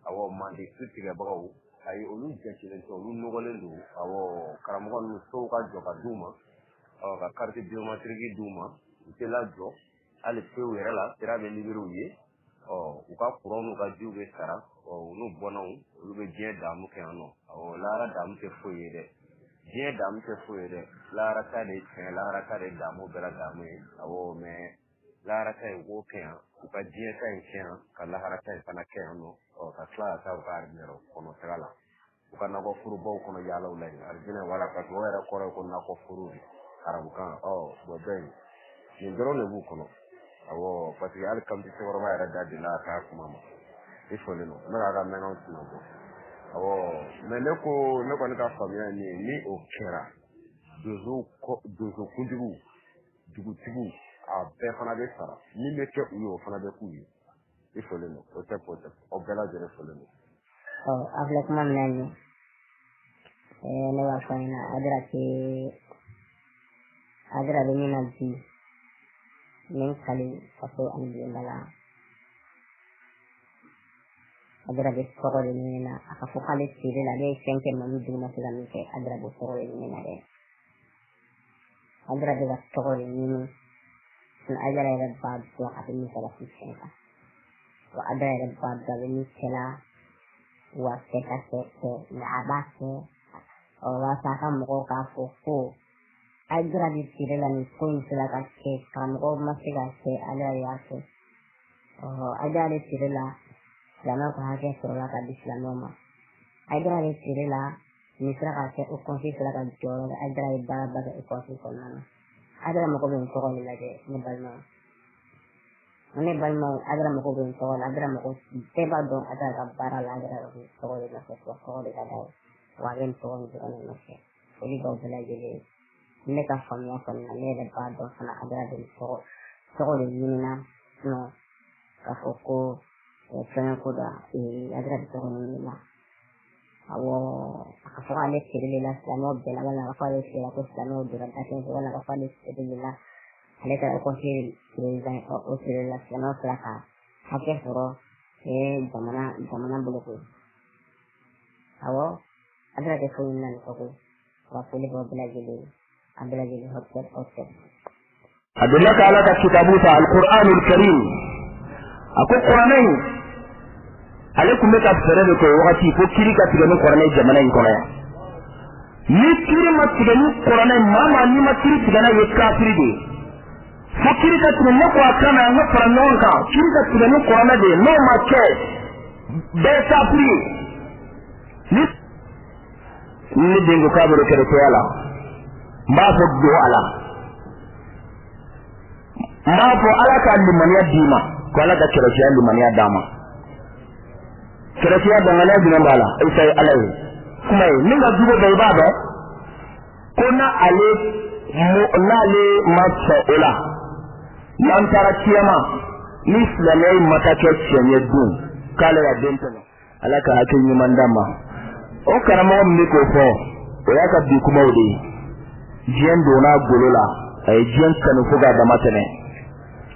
awɔ Mande su tigɛbagaw ayi olu jɛcilen tɛ olu nɔgɔlen don awɔ karamɔgɔ ninnu sow ka jɔ ka d'u ma awɔ ka carte biométrique d'u ma u tɛ lajɔ hali pewu yɛrɛ la sira bɛ libéré u ye ɔ u ka kuran n'u ka jiw bɛ sara ɔ u n'u bɔnnaw olu bɛ diɲɛ damu kɛ yan nɔ awɔ lahara damu tɛ foyi ye dɛ diɲɛ damu tɛ foyi ye dɛ lahara ta de ye tiɲɛ lahara ta de ye damu bɛɛ la damu ye awɔ mais lahara ta in u k'o kɛ yan u ka diɲɛ ta in kɛ yan ka lahara ta in fana kɛ yan nɔ ɔ ka tila ka taa u ka arijinɛ kɔnɔ taga la u ka nakɔ forobaw kɔnɔ yaalaw la yen arijinɛ wala parce que o yɛrɛ kɔrɔ ye ko nakɔ foro de arabukan ɔ bɔn bɛɛ ye nin dɔrɔn de b'u kɔnɔ awɔ parce que hali kamti cɛkɔrɔba yɛrɛ da delila ka k'a kuma ma i fɔlen don n bɛ k'a ka mɛnkanw sunɔgɔ awɔ mais ne ko ne kɔni ka faamuya ye min ye ni o kɛra donso kuntigiw dugutigiw a bɛɛ fana bɛ sara min bɛ kɛ u ye o fana bɛ k'u ye i fɔlen don o tɛ aw bɛɛ lajɛlen fɔlen don. Ɔ a filɛ kuma min na nin ye ne b'a fɔ a ɲɛna Adira bɛ min na bi n bɛ n kali faso ani bilenba la Adira bɛ tɔgɔ de ɲini na a ka fɔ k'ale feere la ale ye fɛn kɛ maa min dugu ma se ka min kɛ Adira b'o tɔgɔ de ɲini na dɛ Adira bɛ ka tɔgɔ de ɲini Adira yɛrɛ b'a dɔn a bɛ min sabati fɛn kan wa Adira yɛrɛ b'a dɔn a bɛ min kɛ la wa cɛ ka cɛ kɛ nka a b'a kɛ walasa a ka mɔgɔw k'a fɔ ko Adira de feere la nin ko in sera ka kɛ karamɔgɔw ma se ka kɛ Adira de y'a kɛ Adira de feere la silamɛw ka hakɛ sɔrɔla ka di silamɛw ma Adira de feere la nin sera ka kɛ o kɔnsi sera ka jɔyɔrɔ kɛ Adira ye baaraba kɛ o kɔnsi kɔnɔna na Adira mago bɛ nin tɔgɔ de la dɛ ne balimaw ne balimaw Adira mago bɛ nin tɔgɔ la Adira mago bɛɛ b'a dɔn Adira ka baara la Adira bɛ tɔgɔ de nɔfɛ wa tɔgɔ de ka d'a ye wa a bɛ nin tɔgɔ in dɔrɔn de nɔfɛ foli b'aw bɛɛ lajɛlen ne ka faamuya kɔni na ne yɛrɛ b'a dɔn fana Adira bɛ nin tɔgɔ de ɲinina sinon k'a fɔ ko fɛn ko da Adira bɛ tɔgɔ ɲini la awɔ a ka fɔ k'ale feere de la silamɛw bɛɛ la walima a ka fɔ ale feere la ko silamɛw donna da kelen fɛ walima a ka fɔ ale feere de la ale kɛra conseil président o feere la silamɛw sera ka hakɛ sɔrɔ jamana bolo koyi awɔ Adira tɛ foyi ɲini na nin kɔ koyi wa foli b'aw bɛɛ lajɛlen a bɛɛ lajɛlen hɔtɛ a delila ka ala ka kitabu ta alqur'anul karim a ko kuranɛ in ale tun bɛ ka fɛɛrɛ de kɛ o wagati ko kiri ka tigɛ ni kuranɛ jamana in kɔnɔ yan ni kiri ma tigɛ ni kuranɛ maa maa n'i ma kiri tigɛ n'a ye kafiri de ye Fo kiri ka tigɛ, ne ko a kan na, an ka fara ɲɔgɔn kan, kiri ka tigɛ ni kuranɛ de ye. N'o ma kɛ, bɛɛ kafiri ye. Ni ne den ko k'a bɛ kerecɛnya la, n b'a fɔ don a la, n b'a fɔ Ala ka limaniya d'i ma, ko Ala ka kerecɛnya limaniya d'a ma. Kerecɛnya danganiya jumɛn b'a la? Isa ye Ala ye kuma ye min ka jugu bɛɛ, i b'a dɔn ko n'ale n'ale ma sɔn o la, n'an taara kiyama ni silamɛya in ma taa kɛ tiɲɛ ye dun, k'ale y'a den tɔɲɔ. Ala ka hakili ɲuman d'a ma. O karamɔgɔ min bɛ k'o fɔ, o y'a ka bi kumaw de ye. Diɲɛ donna a golo la, a ye diɲɛ kanu fo k'a dama tɛmɛ,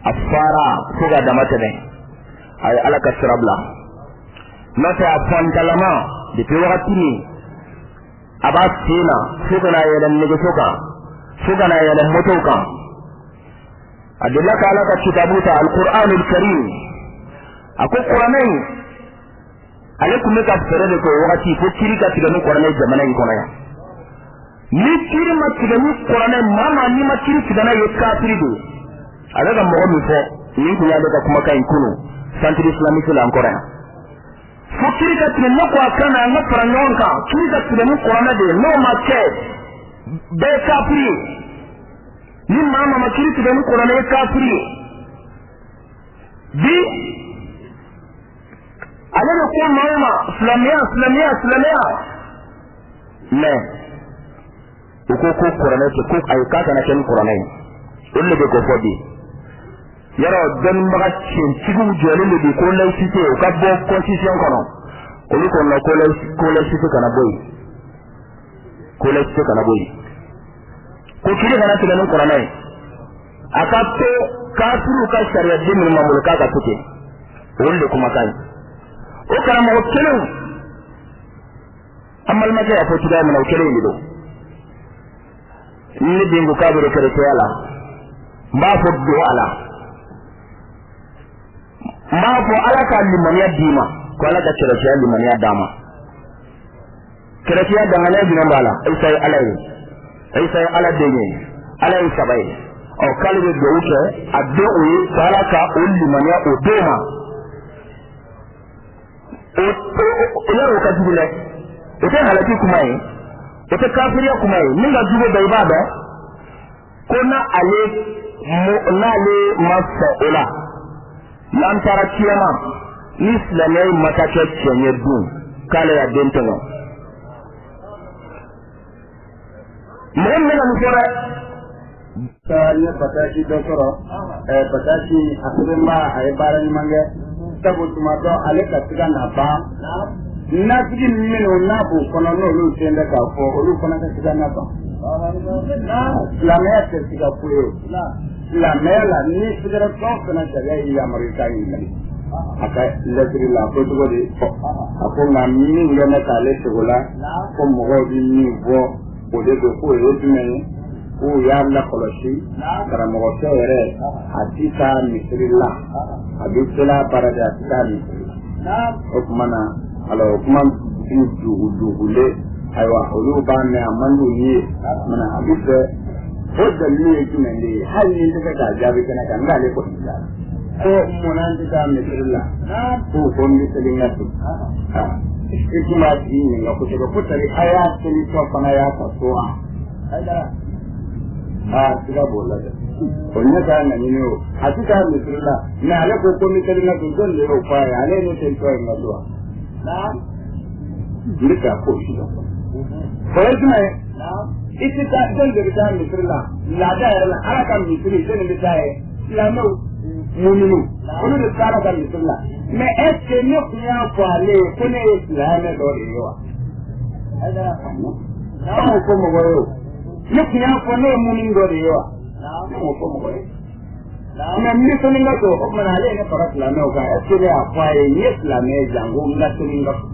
a fara fo k'a dama tɛmɛ, a ye Ala ka sira bila. N'o tɛ, a fantalama depuis wagati min a b'a sen na fo ka n'a yɛlɛ nɛgɛso kan, fo ka n'a yɛlɛ motow kan, a delila ka Ala ka kitabu ta, Alkur'anul Karim. A ko kuranɛ in, ale tun bɛ ka fɛɛrɛ de kɛ o wagati fo kiri ka tigɛ ni kuranɛ jamana in kɔnɔ yan. Ni kiri ma tigɛ ni kuranɛ, maa maa n'i ma kiri tigɛ n'a ye, kafiri don. A bɛ ka mɔgɔ min fɔ nin tun y'ale ka kumakan in kunu centre islamique la an kɔrɔ yan. Fo kiri ka tigɛ, ne ko a kan na, an ka fara ɲɔgɔn kan, kiri ka tigɛ ni kuranɛ de ye. N'o ma kɛ, bɛɛ kafiri ye. Ni maa maa ma kiri tigɛ ni kuranɛ ye, kafiri ye. Bi ale bɛ ko maaw ma silamɛya, silamɛya, silamɛya, mais u ko ko kuranɛ tɛ, ko ayi, k'a kana kɛ ni kuranɛ ye. Olu de bɛ k'o fɔ bi. Yɔrɔ dɔnnibaga tiɲɛtigiw jɔlen de bi ko laïcité o ka bɔ constitution kɔnɔ. Olu ko non, ko laïcité kana bɔ yen, ko laïcité kana bɔ yen, ko kiri kana tigɛ ni kuranɛ ye, a ka to kafiriw ka sariya den minnu b'an bolo, k'a ka to ten. Olu de kumakan ye. O karamɔgɔ kelenw, an balimakɛ y'a fɔ cogoya min na, o kelen in de don. Ne den ko k'a bɛ kerecɛnya la, n b'a fɔ don a la, n b'a fɔ Ala ka limaniya d'i ma, ko Ala ka kerecɛnya limaniya d'a ma. Kerecɛnya danganiya jumɛn b'a la? Isa ye Ala ye, Isa ye Ala den ye, Ala ye saba ye. Ɔ, k'ale bɛ dugawu kɛ a den o ye, ko Ala ka o limaniya o den ma. O yɔrɔ o ka jugu dɛ. O tɛ halaki kuma ye, o tɛ kafiriya kuma ye. Min ka jugu bɛɛ, i b'a dɔn ko n'ale n'ale ma sɔn o la, n'an taara kiyama ni silamɛya in ma taa kɛ tiɲɛ ye dun, k'ale y'a den tɔɲɔ. Mɔgɔ min bɛ ka nin fɔ dɛ. N ye bataki dɔ sɔrɔ, bataki a sɛbɛnba, a ye baara ɲuman kɛ, sabu tuma dɔ ale ka siga na ban nafigi minnu n'a b'u kɔnɔ, n'olu sen bɛ k'a fɔ, olu fana ka siga na ban. Silamɛya tɛ siga ko ye. Silamɛya la, ni sigara fɛn o fɛn na, sariya y'i yamaru i k'a ɲininkali. A ka lɛtiri la, a ko cogo di? A ko nka min kɛ ne k'ale sogo la, ko mɔgɔw bɛ min fɔ, o de don. K'o ye jumɛn ye? K'u y'a lakɔlɔsi, karamɔgɔkɛ yɛrɛ a ti taa misiri la, a bɛ sela baara de, a ti taa misiri la. O tuma na, alors, o kuma bi dugu dugulen, ayiwa, olu b'a mɛn, a man d'u ye. Mana a bɛ fɛ o dalilu ye jumɛn de ye? Hali ni n tɛ se k'a jaabi kɛnɛ kan, n k'ale kɔni jaabi ko munna n tɛ taa misiri la, k'u ko n bɛ seli n ka so. I tun b'a tigi ɲininka kosɛbɛ ko tari a y'a selitɔ fana y'a ka so wa? Aa, siga b'o la dɛ. O ɲɛ k'a ŋaɲini o, a tɛ taa misiri la, mais ale ko ko n bɛ seli n ka so. Jɔn de y'o fɔ a ye? Ale ye ne selitɔ ye n ka so wa? N bɛ taa k'o si dɔn. O ye jumɛn ye? I tɛ taa, jɔn de bɛ taa misiri la laada yɛrɛ la? Ala ka misiri, jɔn de bɛ taa ye? Silamɛw, muminu, olu de bɛ taa Ala ka misiri la. Mais est ce que ne tun y'a fɔ ale ye ko ne ye silamɛ dɔ de ye wa? Ne m'o fɔ mɔgɔ ye o. Ne tun y'a fɔ ne ye muminu dɔ de ye wa? Ne m'o fɔ mɔgɔ ye. Mais n bɛ seli n ka so, o tuma na ale ye ne fara silamɛw kan. Est ce que ne y'a fɔ a ye n ye silamɛ ye, janko n ka seli n ka so?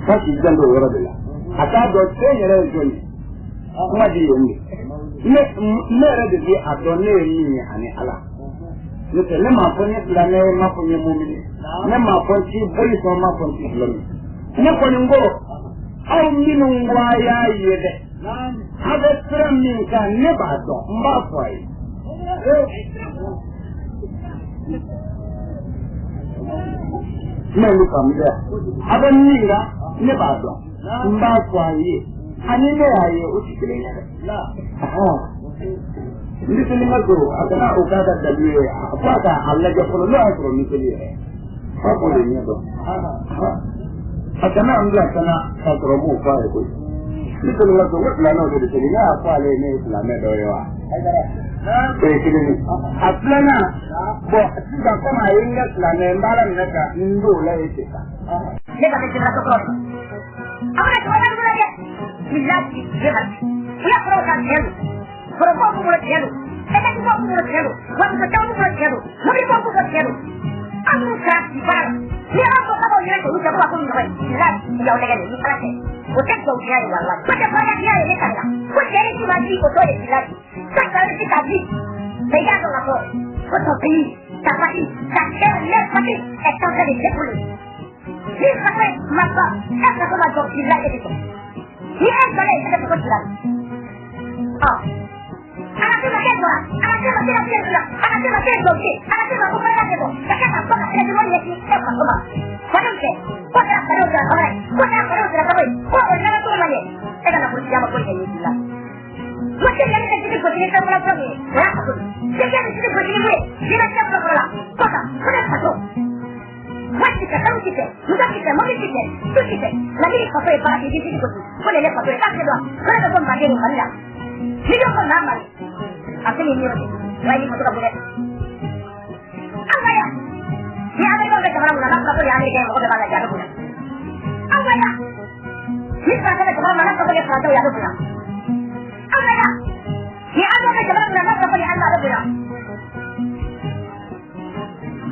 F'a k'i janto o yɔrɔ de la, a k'a dɔn fɛn yɛrɛ ye jɔn ye. Kuma di yen de, ne ne yɛrɛ de bɛ a dɔn ne ye min ye ani Ala. N'o tɛ, ne m'a fɔ n ye silamɛ ye, n m'a fɔ n ye mumini, ne m'a fɔ n ti boli sɔn, n m'a fɔ n ti dulɔ min. Ne kɔni ko aw minnu ko a y'a ye dɛ, A bɛ sira min kan ne b'a dɔn n b'a fɔ a ye. Ne y'u faamu dɛ. A bɛ min kan ne b'a dɔn n b'a fɔ a ye ani ne y'a ye o tɛ kelen ye dɛ. Miseli ma don a kana o k'a ka dalu ye fo a ka a lajɛ fɔlɔ n'o y'a sɔrɔ miseli yɛrɛ f'a k'o de ɲɛ dɔn. A kana an bila kana k'a sɔrɔ m'o fɔ a ye koyi. Miseli ma don ko silamɛw de bɛ seli ne y'a fɔ ale ye ne ye silamɛ dɔ ye wa. O ye kelen ye. A filanan bɔn sisan komi a ye n kɛ silamɛ n b'a la minɛ ka n don o la yen sisan. Ne ka kɛ so kɔrɔ. A mana cɛkɔrɔba ninnu lajɛ. Bilahi ne ka u y'a fɔra ka tiɲɛ don. Forobaw b'u bolo tiɲɛ don. Ɛkɛtibaw b'u bolo tiɲɛ don. Wa muso caman b'u bolo tiɲɛ don. Mobilibaw b'u bolo tiɲɛ don. An minnu kɛra bi baara la. Ni an ko k'aw yɛrɛ k'olu kɛ ko ka ko nɔgɔ ye. Bilahi u y'aw nɛgɛ de ni Ala cɛ. O tɛ dugawudenya ye walahi. Ko tɛ barikadenya ye ne ta la. Ko cɛ ni ma di o t'o ye bilahi. Ka sara ti ka di. Mais i y'a dɔn k'a fɔ ko ton pays, ta patrie, ta terre, leur patrie est en train de s'écrouler. Ni faso ma sɔn, e faso ma jɔ bilahi e tɛ sɔn. Ni e jɔlen e tɛ ko bilahi. Ɔ a ka se ma kɛ jɔra, a ka se ma kɛ ka se la, a ka se ma kɛ jɔsi, a ka se ma ko barika tɛ bɔ, ka kɛ ka bɔ ka sira jugu ɲɛsin e faso ma. Fadenw cɛ, ko kɛra fadenw sira fanga ye, ko kɛra fadenw sira sago ye, ko o laban cogo ma ɲɛ. E ka nafolo tigiya ma foyi ɲɛ i bilahi. Waati min na ne ka jiri gosi ni fɛn fɔlɔ fɔlɔ min ye, o y'a faso de ye. Denkɛ bɛ jiri gosi ni mun ye, diɲɛlatigɛ fɔlɔ fɔlɔ la, kɔsa, o de faso. Waati ti fɛ, sanu ti fɛ, muso ti fɛ, mobili ti fɛ, su ti fɛ. Nka ni faso ye baara kɛ, i b'i jiri gosi, ko nin ye ne faso ye, k'a tɛ dɔn, ko ne bɛ bɔ Manden ni Mali la. N'i ko ko maa Mali, a tɛ n'i yɔrɔ cɛ, wa i ni faso ka bon dɛ. An ka yan, ni Amerikɛnw bɛ jamana mun na, n'a fɔra ko nin ye Amerikɛn ye, mɔgɔ bɛɛ b'a lajɛ, a bɛ bonya. An ka yan, ni Faransɛ bɛ jamana mun na, n'a fɔra ko nin ye Faransɛw ye, a bɛ bonya. An ka yan, ni Allemand bɛ jamana mun na, n'a fɔra ko nin ye Allemand, a bɛ bonya.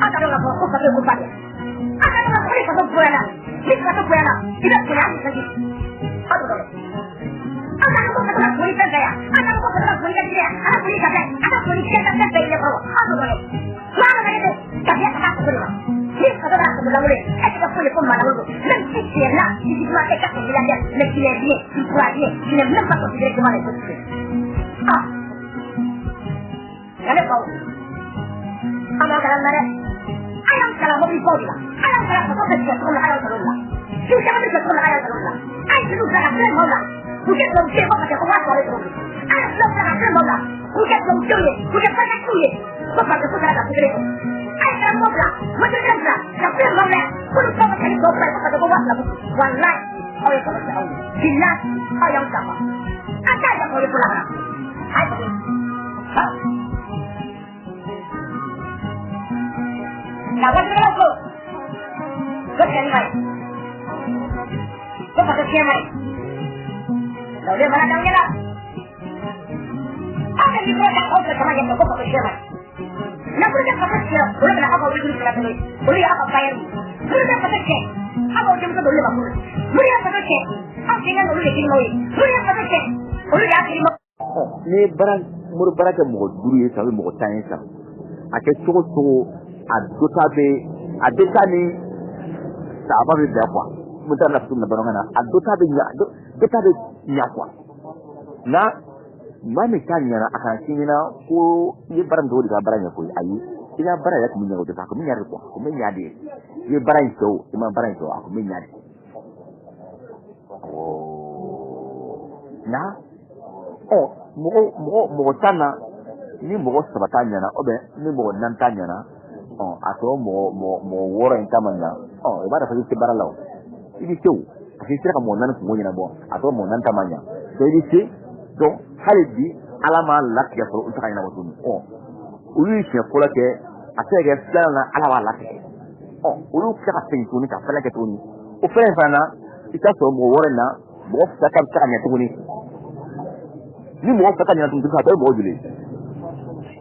An ka dɔn k'a fɔ ko faso ye ko ba de ye. An ka dɔn k'a fɔ ko ni faso bonyana, ni faso bonyana, i bɛ bonya hali sanji. Aw t'o dɔn dɛ. An ka dɔn ko faso ka bon ni fɛn bɛɛ ye. An ka dɔn ko faso ka bon ni ka diinɛ ye, a ka bon ni ka fɛn, a ka bon ni diɲɛ ka fɛn bɛɛ ye ɲɛkɔrɔ. Aw t'o dɔn dɛ. Maa adamaden bɛ tabiya ka taa faso de ma. Ni faso b'a faso lankolon ye, e tɛ kɛ foyi ye ko maa lankolon don. Même si tu es là, physiquement, e ka kɛ milliardaire, mais tu n'es rien, tu ne pourras rien, tu n'es même pas considéré devant les autres. Ah! Nka ne faw, an b'an kalan na dɛ. A y'an kalan mobilibaw de la. A y'an kalan faso bɛ jɔ cogo min na, a y'an kalan o de la. Su caman bɛ jɔ cogo min na, a y'an kalan o de la. A ye jeliw bila ka filɛ maaw la. K'u kɛ tubabudenw ye ko parce que ko 20,000 bɛ sɔrɔ u bolo. A ye filaw bila ka filɛ maaw la. K'u kɛ tubabudenw ye, k'u kɛ barikatigiw ye. Ko parce que k'u taara ka ko kelen kɛ. A ye karamɔgɔw bila, motorisɛn bila ka filɛ maaw la. K'olu tɔgɔ ka ca ni tubabu ta ye ko parce que ko 20,000 b'u kun. Walahi, aw ye nkalon tigɛ anw ye. Bilahi, aw y'anw janfa. An t'a ɲɛfɔ aw ye ko lahara. A ye faso. Ha? Nka wajibilaw ko ko tiɲɛ ma ye, ko faso tiɲɛ ma ye. Nka olu ye mana d'anw ɲɛna. Aw bɛ mikoro ta k'aw jɔ jama ɲɛfɛ ko faso tiɲɛ ma ye. Nafolo tɛ faso tiɲɛ, olu bɛna aw ka wuli fila tɛmɛ, olu ye aw ka bayɛriw ye. Minnu bɛ faso tiɲɛ, aw b'aw denmuso d'olu de ma furu la. Minnu ye faso tiɲɛ, aw denkɛ n'olu de kirimaw ye. Minnu ye faso tiɲɛ, olu de y'a kirimaw. N'i ye baara mori baara kɛ mɔgɔ 5 ye san, mɔgɔ 10 ye san, a kɛ cogo cogo, a dɔ ta bɛ a dɔ ta ni saba bɛ bɛn quoi. Mun t'a la fo na bamanankan na, a dɔ ta bɛ ɲa, dɔ ta bɛ ɲa quoi. Nka maa min ta ɲɛna, a kana k'i ɲɛna ko i ye baara min kɛ o de ka baara ɲɛ koyi. Ayi, i ka baara yɛrɛ tun bɛ ɲɛ o de fɛ, a tun bɛ ɲa de quoi, a tun bɛ ɲa de. I ye baara in kɛ o, i ma baara in kɛ o, a tun bɛ ɲa de. Awɔ, nka ɔ mɔgɔ mɔgɔ mɔgɔ 10 na, ni mɔgɔ 3 ta ɲɛna, ou bien ni mɔgɔ 4 ta ɲɛna, ɔ a tɔ mɔgɔ mɔgɔ mɔgɔ 6 in ta ma ɲa, ɔ i b'a dɔn k'i tɛ baara la o, i bɛ se o, parce que i sera ka mɔgɔ 4 kungo ɲɛnabɔ, a tɔ mɔgɔ 4 ta ma ɲa, donc i bɛ se. Donc hali bi Ala m'a latigɛ fɔlɔ, olu tɛ ka ɲɛnabɔ tuguni. Ɔ olu ye siɲɛ fɔlɔ kɛ, a tɛ se ka kɛ filanan na, Ala b'a latigɛ. Ɔ olu tila ka segin tuguni ka filanan kɛ tuguni. O filanan in fana na, i t'a sɔrɔ mɔgɔ 6 in na, mɔgɔ 2 ta bɛ se ka ɲɛ tuguni. Ni mɔgɔ 2 ta ɲɛna tuguni, a tɔ ye mɔgɔ joli ye?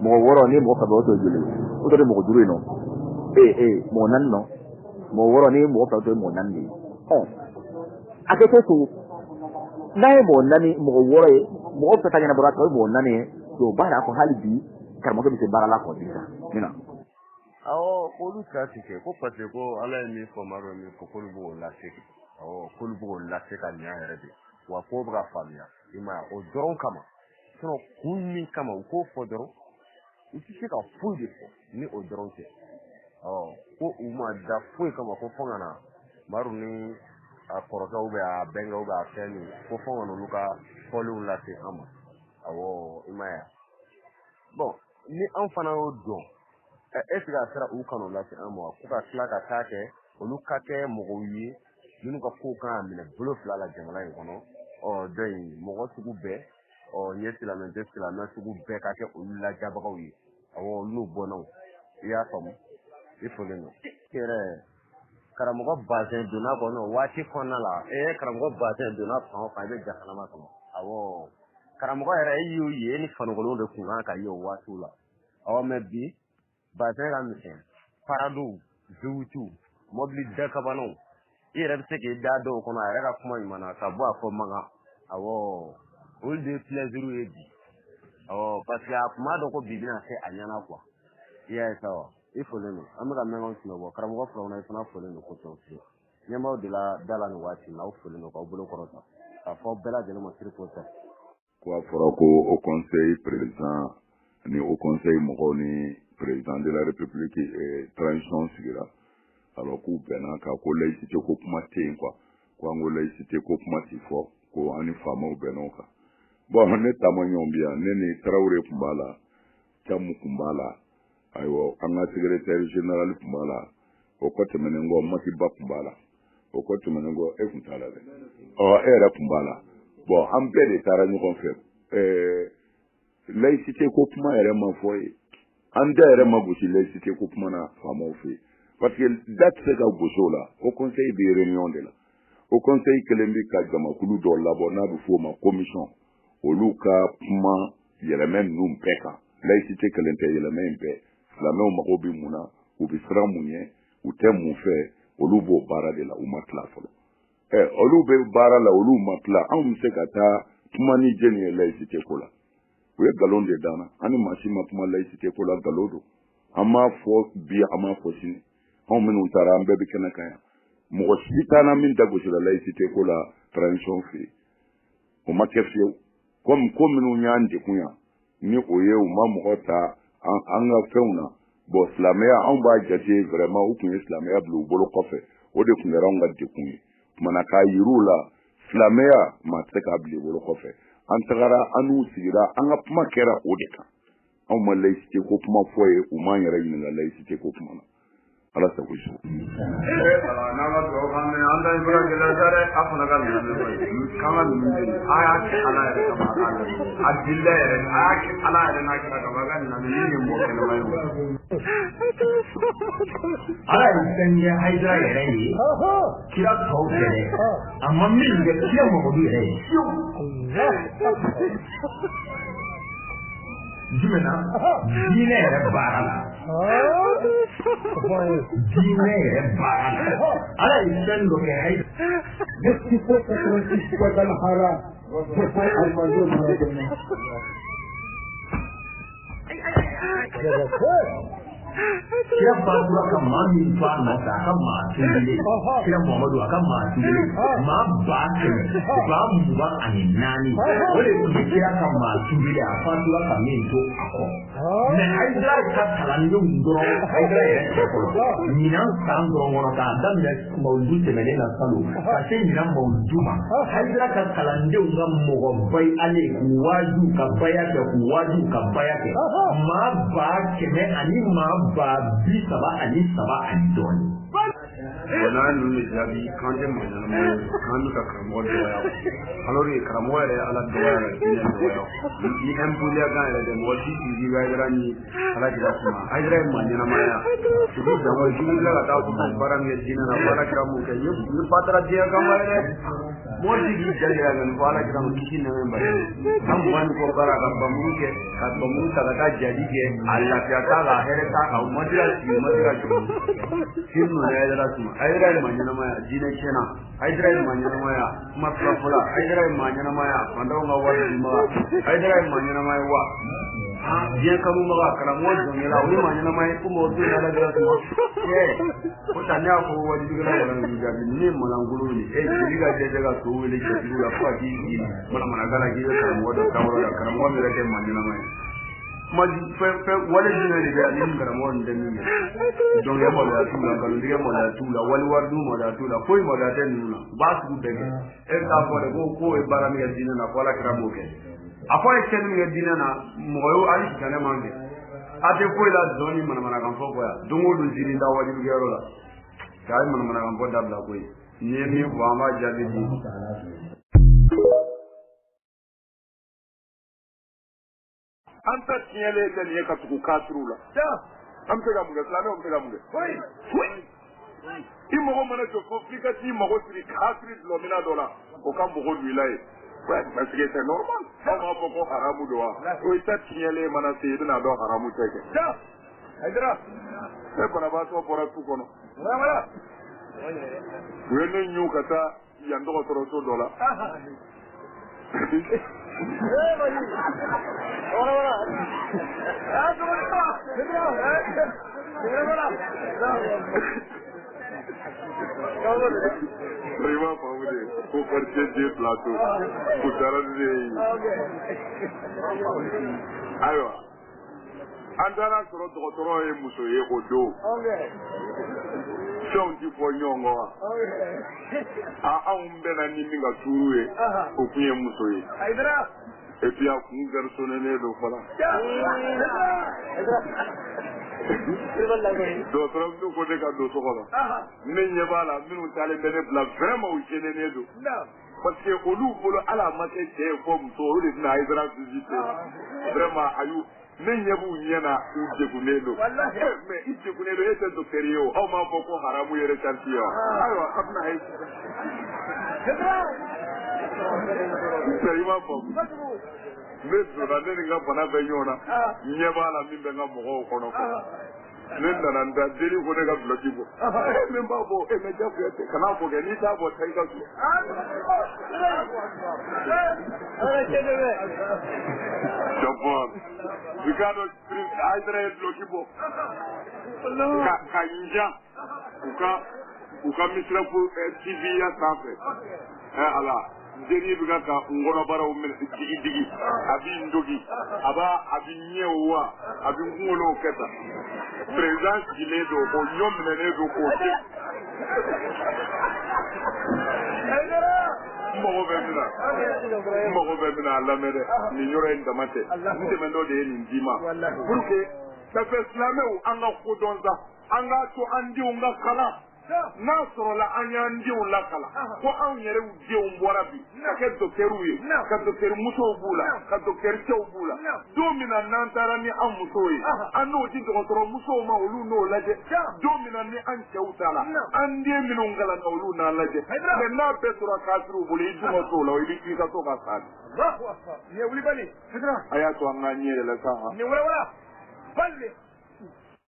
Mɔgɔ 6 ni mɔgɔ 2, o tɔ ye joli ye? O tɔ ye mɔgɔ 5 ye nɔ. Ee mɔgɔ 4 nɔ. Mɔgɔ 6 ni mɔgɔ 2, o tɔ ye mɔgɔ 4 de ye. Ɔ a kɛ cogo cogo, n'a ye mɔgɔ 4, mɔgɔ 6 ye, mɔgɔ 2 ta ɲɛnabɔra, a tɔ ye mɔgɔ 4 ye. Donc o b'a yira ko hali bi karamɔgɔkɛ bɛ se baara la quoi sisan. Min na. Awɔ, k'olu ta ti kɛ ko parce que ko Ala ye min fɔ, maa dɔ min fɔ, k'olu b'o lase. Awɔ, k'olu b'o lase ka ɲa yɛrɛ de, wa k'o bɛ ka faamuya. I m'a ye, o dɔrɔn kama. Sinon kun min kama u k'o fɔ dɔrɔn, u tɛ se ka foyi de fɔ ni o dɔrɔn tɛ. Ɔ ko u ma da foyi kama ko fɔ ka na Umaru ni a kɔrɔkɛw bɛ a bɛnkɛw bɛ a fɛn min ko fɔ ka n'olu ka fɔlenw lase an ma. Awɔ, i m'a ye. Bon, ni an fana y'o dɔn, est ce que a sera u kan'o lase an ma ko ka tila ka taa kɛ olu ka kɛ mɔgɔw ye minnu ka kow kan ka minɛ bolo fila la jamana in kɔnɔ. Ɔ dɔ in mɔgɔ sugu bɛɛ, ɔ n ye silamɛ tɛ silamɛ sugu bɛɛ ka kɛ olu lajabagaw ye. Awɔ, olu n'u bɔnnaw, i y'a faamu, i folen don. Yɛrɛ karamɔgɔ bazɛn donna kɔnɔ waati kɔnɔna la, karamɔgɔ bazɛn donna fan o fan i bɛ jahanama kɔnɔ. Awɔ, karamɔgɔ yɛrɛ e y'o ye ni fanikolon de kun kan ka ye o waatiw la. Awɔ, mɛ bi bazɛn ka misɛn, paradow, V8, mɔbili dakabanaw, i yɛrɛ bɛ se k'i da dɔw kɔnɔ a yɛrɛ ka kuma ɲuman na ka bɔ a fɔ magan. Awɔ, olu de ye plaisir ye bi. Awɔ, parce que a kun b'a dɔn ko bi bɛna se a ɲɛna quoi. I y'a ye sa wa, i folen don. An bɛ ka mɛnkanw sunɔgɔ, karamɔgɔ filaw na i fana folen don kosɛbɛ. Ɲɛmaaw de la da la nin waati in na, aw folen don k'aw bolo kɔrɔta k'a fɔ bɛɛ lajɛlen ma siri ko tɛ. Ko a fɔra ko au conseil président ni au conseil mɔgɔw ni président de la république transition sigira, alors k'u bɛnna kan ko laïcité ko kuma tɛ yen quoi, ko an ko laïcité ko kuma ti fɔ, ko an ni faamaw bɛnna o kan. Bon, ne taamaɲɔgɔn bi yan, ne ni Tarawele tun b'a la, Camu tun b'a la, ayiwa an ka secrétaire général tun b'a la, o kɔ tɛmɛnen kɔ Matiba tun b'a la, o kɔ tɛmɛnen kɔ e tun t'a la dɛ, ɔ e yɛrɛ tun b'a la. Bon, an bɛɛ de taara ɲɔgɔn fɛ. Laïcité ko kuma yɛrɛ ma fɔ ye, an da yɛrɛ ma gosi laïcité ko kuma na faamaw fɛ yen, parce que da tɛ se ka gosi o la. O conseil bɛ réunion de la, o conseil kelen bɛ ka jamakulu dɔ labɔ n'a bɛ f'o ma commission, olu ka kuma yɛlɛmɛ ninnu bɛɛ kan. Laïcité kelen tɛ, yɛlɛmɛ in bɛɛ, silamɛw mago bɛ mun na, u bɛ siran mun ɲɛ, u tɛ mun fɛ, olu b'o baara de la, u ma tila fɔlɔ. Olu bɛ baara la, olu ma tila, anw bɛ se ka taa kuma ni jɛnni ye laïcité ko la? U ye nkalon de d'an na, an ni maa si ma kuma laïcité ko la, nkalon don. An m'a fɔ bi, an m'a fɔ sini. Anw minnu taara, an bɛɛ bɛ kɛnɛ kan yan, mɔgɔ si t'an na min da gosira laïcité ko la transition fɛ yen, o ma kɛ fiyewu. Komi ko minnu y'an degun yan, ni o ye u ma mɔgɔ ta an ka fɛnw na. Bon, silamɛya anw b'a jate vraiment u tun ye silamɛya bila u bolo kɔfɛ, o de tun kɛra anw ka degun ye. Kumana k'a yir'u la silamɛya maa tɛ se k'a bila i bolo kɔfɛ. An tagara, an n'u sigira, an ka kuma kɛra o de kan. Anw ma laïcité ko kuma fɔ ye, u m'an yɛrɛ ɲininka laïcité ko kuma na. Ala sago i sago. Ala n'an ka dugawu kan mɛn, an ta in bɛ ka gɛlɛya sa dɛ, a fana ka ninnu mɛn koyi, k'an ka ninnu deli, a y'a kɛ Ala yɛrɛ kama, a k'a lamɛn, a delila yɛrɛ, a y'a kɛ Ala yɛrɛ n'a kira kama, a ka nin lamɛn, min ye mɔgɔ kɛnɛma ye o. Ala ye fɛn kɛ Hayidara yɛrɛ ye, kira tɔw tɛ dɛ, a ma min kɛ kira Mamadu yɛrɛ ye fiyewu. Jumɛn na? Diinɛ yɛrɛ baara la. Diinɛ yɛrɛ baara la. Ala ye fɛn dɔ kɛ Hayidara. 686 Guadalajara, Armando Maradona. Kira fatura ka maa min to a nɔfɛ, a ka maa tuubilen, kira Muhamadu a ka maa tuubilen, maa 1224, o de tun bɛ kira ka maa tuubilen, a fatura ka min to a kɔ. Mɛ Hayidara ka kalandenw dɔrɔn, Hayidara yɛrɛ tɛ fɔlɔ, ɲinan san dɔrɔn kɔnɔ k'a daminɛ mawuludu tɛmɛnen na salon ka se ɲinan mawuludu ma, Hayidara ka kalandenw ka mɔgɔ bayi ale k'u waaju ka baya kɛ, k'u waaju ka baya kɛ, maa 100 ani maa 33 ani dɔɔnin. Bon, n'a ninnu de jaabi k'an tɛ maa ɲɛnama ye, k'an bɛ ka karamɔgɔ dɔgɔya, alors que karamɔgɔ yɛrɛ ye Ala dɔgɔya ka diinɛ dɔgɔya. Ni impoliya kan yɛrɛ tɛ, mɔgɔ si t'i k'i bɛ Hayidara ni Ala kira kuma. Hayidara ye maa ɲɛnama ye, u b'i jango k'i wulila ka taa fɔ ko baara min kɛ diinɛ na, ko Ala kira m'o kɛ, ni fa taara diɲɛ kama yɛrɛ, mɔgɔ si k'i ja jira ka nin fɔ Ala kira ma kisi nɛmɛ ba ye. An 20 ni kɔ baara ka bamuru kɛ, ka bamuru ta ka taa jadi kɛ, a lafiya t'a la, a hɛrɛ t'a kan, u ma se ka sigi, u ma se ka jɔ. K'i nana Hayidara suma, Hayidara ye maa ɲɛnama ye, diinɛ tiɲɛna. Hayidara ye maa ɲɛnama ye, kuma fila fɔla. Hayidara ye maa ɲɛnama ye, fantanw ka wari dunbaga. Hayidara ye maa ɲɛnama ye wa. Diɲɛ kanubaga karamɔgɔ jɔnkɛla o ye maa ɲɛnama ye ko mɔgɔ tɛ ala kɛra tuma ko ta ne y'a fɔ wajibikɛla kɔnɔ k'i jaabi ni ne ye malangolo ye e jeli ka dɛsɛ ka so wele cɛtigiw la fo ka t'i sigi manamanakan na k'i bɛ karamɔgɔ dɔ taabolo la karamɔgɔ min yɛrɛ tɛ maa ɲɛnama ye kuma fɛn fɛn wale jumɛn de bɛ yan ni karamɔgɔ ninnu tɛ min kɛ dɔnkɛ maloya t'u la nkalontigɛ maloya t'u la wali wari dun maloya t'u la foyi maloya tɛ ninnu na u b'a sugu bɛɛ kɛ e bɛ taa fɔ de ko k'o ye baara min kɛ diinɛ na ko ala kira m'o kɛ a fɔ a ye tiɲɛni min kɛ diinɛ na mɔgɔ y'o hali sitanɛ man kɛ a tɛ foyi la dɔn ni manamanakan fɔ kɔ yan don o don ziiri da wajibikɛyɔrɔ la k'a ye manamanakan fɔ dabila koyi n'i ye min fɔ an b'a jaabi di. An ta tiɲɛlen tɛ nin ye ka tugu kafiriw la. An bɛ se ka mun kɛ? Silamɛw bɛ se ka mun kɛ? Foyi. I mago mana jɔ fo f'i ka t'i mago siri kafiri dulɔminna dɔ la, o ka mago don i la yen. Parce que c'est normal. Aw b'a fɔ ko haramu don wa? O i ta tiɲɛlen mana se, i bɛna dɔn haramu tɛ kɛ. Ne banabaatɔ bɔra tu kɔnɔ. U ye ne ɲu ka taa yan dɔgɔtɔrɔso dɔ la. I b'a faamu de ko quartier den plateau u taara ni ne ye. Ayiwa, an taara sɔrɔ dɔgɔtɔrɔ ye muso ye o don. Fɛnw ti fɔ ɲɔgɔn kɔ wa? A anw bɛnna ni min ka tuuru ye, o kun ye muso ye. Et puis a kun garçonné don fana. Dɔgɔtɔrɔ ko ne ka don so kɔnɔ. Ne ɲɛ b'a la minnu taalen bɛ ne bila vraiment u gêné don. Parce que olu bolo ala ma kɛ cɛ ye fɔ muso, olu de bɛna Hayidara visiter. Vraiment a y'u ne ɲɛ b'u ɲɛ na, u degunnen don. Mais i degunnen don, e tɛ docteur ye o. Aw m'a fɔ ko haramu ye recharge ye wa? Ayiwa, a bɛna ye. I b'a faamu. Ne donna, ne ni n ka bana bɛ ɲɔgɔn na. Ɲɛ b'a la min bɛ n ka mɔgɔw kɔnɔ. Ne nana n da, jeli ko ne ka dulɔki bɔ. E min b'a bɔ, e mɛ jagoya tɛ, kan'a bɔ kɛ, n'i t'a bɔ, taa i ka so. Jɔpɔn, i k'a dɔn Hayidara ye dulɔki bɔ ka n jan u ka misirafu TV ya sanfɛ. Ɛ Ala, jeli bɛ ka n kɔnɔbaraw minɛ digi digi, a b'i n dogi, a b'a a bɛ ɲɛw wa, a bɛ n kunkolow kɛ tan. Président sigilen don, o ɲɔ minɛnen don k'o kɛ. N mago bɛ min na, n mago bɛ min na, a lamɛn dɛ, nin yɔrɔ in dama tɛ. N dɛmɛtɔ de ye nin d'i ma pour que ça fait silamɛw an ka kodɔn sa, an k'a to an denw ka kalan. N'a sɔrɔla an y'an denw lakalan ko anw yɛrɛw denw bɔra bi ka kɛ dɔkitɛriw ye, ka dɔkitɛri musow b'u la, ka dɔkitɛri cɛw b'u la, don min na n'an taara ni an musow ye, an n'o di dɔgɔtɔrɔ musow ma, olu n'o lajɛ. Don min na ni an cɛw ta la, an den minnu kalanna, olu n'a lajɛ. Mais n'a bɛɛ tora kafiriw bolo, i dun ka so la, i bɛ i ka to ka sa. A y'a to an k'an ɲɛ yɛlɛ sa.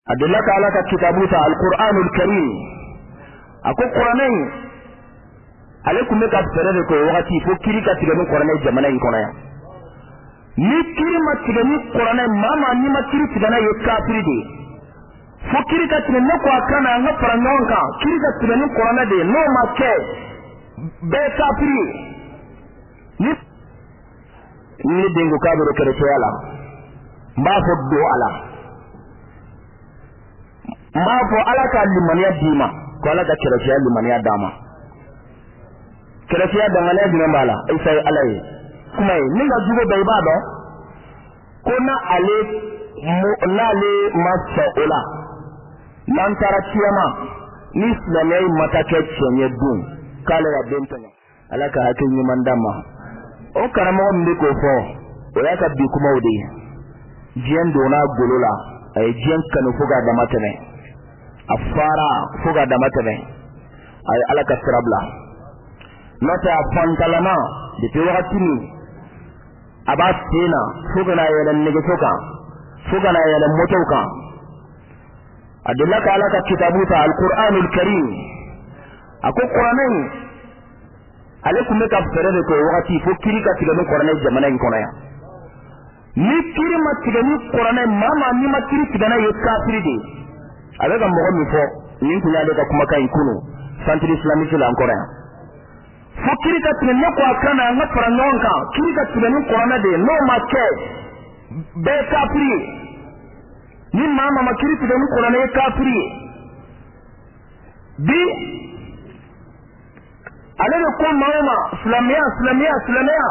A delila ka Ala ka kitabu ta, Alkur'anul Karim, a ko kuranɛ in, ale tun bɛ ka fɛɛrɛ de k'o wagati fo kiri ka tigɛ ni kuranɛ jamana in kɔnɔ yan. Ni kiri ma tigɛ ni kuranɛ, maa maa n'i ma kiri tigɛ n'a ye, kafiri de ye. Fo kiri ka tigɛ, ne ko a ka na an ka fara ɲɔgɔn kan, kiri ka tigɛ ni kuranɛ de ye. N'o ma kɛ, bɛɛ kafiri ye. Ni ne den ko k'a bɛ don kerecɛnya la, n b'a fɔ don a la, n b'a fɔ Ala ka limaniya d'i ma, ko Ala ka kerecɛnya limaniya d'a ma. Kerecɛnya danganiya jumɛn b'a la? Isa ye Ala ye kuma ye min ka jugu bɛɛ, i b'a dɔn ko n'ale ma sɔn o la, n'an taara kiyama ni silamɛya in ma taa kɛ tiɲɛ ye dun, k'ale y'a den tɔɲɔ. Ala ka hakili ɲuman d'a ma. O karamɔgɔ min bɛ k'o fɔ, o y'a ka bi kumaw de ye. Diɲɛ donna a golo la, a ye diɲɛ kanu fo k'a dama tɛmɛ, a fara fo k'a dama tɛmɛ, a ye Ala ka sira bila. N'o tɛ, a fantalama depuis wagati min a b'a sen na fo ka n'a yɛlɛ nɛgɛso kan, fo ka n'a yɛlɛ motow kan, a delila ka Ala ka kitabu ta, Alkur'anul Karim, a ko kuranɛ in, ale tun bɛ ka fɛɛrɛ de k'o wagati fo kiri ka tigɛ ni kuranɛ jamana in kɔnɔ yan. Ni kiri ma tigɛ ni kuranɛ maa maa n'i ma kiri tigɛ n'a ye kafiri de ye. A bɛ ka mɔgɔ min fɔ nin tun y'ale ka kumakan in kunun centre islamique la an kɔrɔ yan. Fo kiri ka tigɛ ne ko a kan na an ka fara ɲɔgɔn kan kiri ka tigɛ ni kuranɛ de ye n'o ma kɛ bɛɛ ye kafiri ye. Ni maa maa ma kiri tigɛ ni kuranɛ ye kafiri ye. Bi ale de ko maa o ma silamɛya silamɛya silamɛya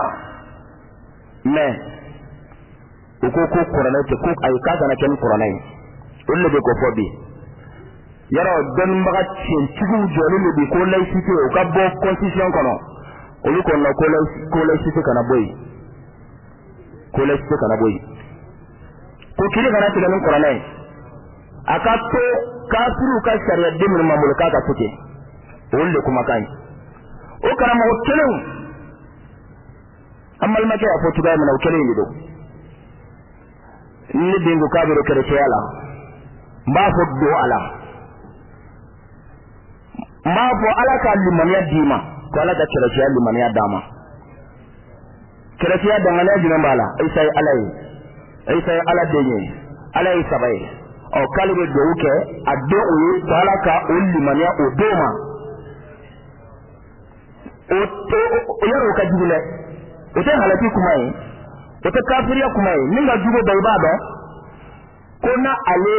mais u ko ko kuranɛ tɛ ko ayi k'a kana kɛ ni kuranɛ ye olu de bɛ k'o fɔ bi yarɔ dɔnnibaga tiɲɛtigiw jɔlen de bi ko laïcité o ka bɔ constitution kɔnɔ olu ko non ko laïcité kana bɔ yen ko laïcité kana bɔ yen ko kiri kana tigɛ ni kuranɛ ye a ka to kafiriw ka sariya den minnu b'an bolo k'a ka to ten olu de kumakan ye o karamɔgɔ kelenw an balimakɛ y'a fɔ cogoya min na o kelen in de don ne den ko k'a bɛ don kerecɛnya la n b'a fɔ don a la n b'a fɔ ala ka limaniya d'i ma ko ala ka kerecɛnya limaniya d'a ma kerecɛnya danganiya jumɛn b'a la isa ye ala ye isa ye ala den ye ala ye saba ye ɔ k'ale bɛ dugawu kɛ a den o ye ko ala ka o limaniya o den ma o o yɔrɔ o ka jugu dɛ o tɛ halaki kuma ye o tɛ kafiriya kuma ye min ka jugu bɛɛ i b'a dɔn ko n'ale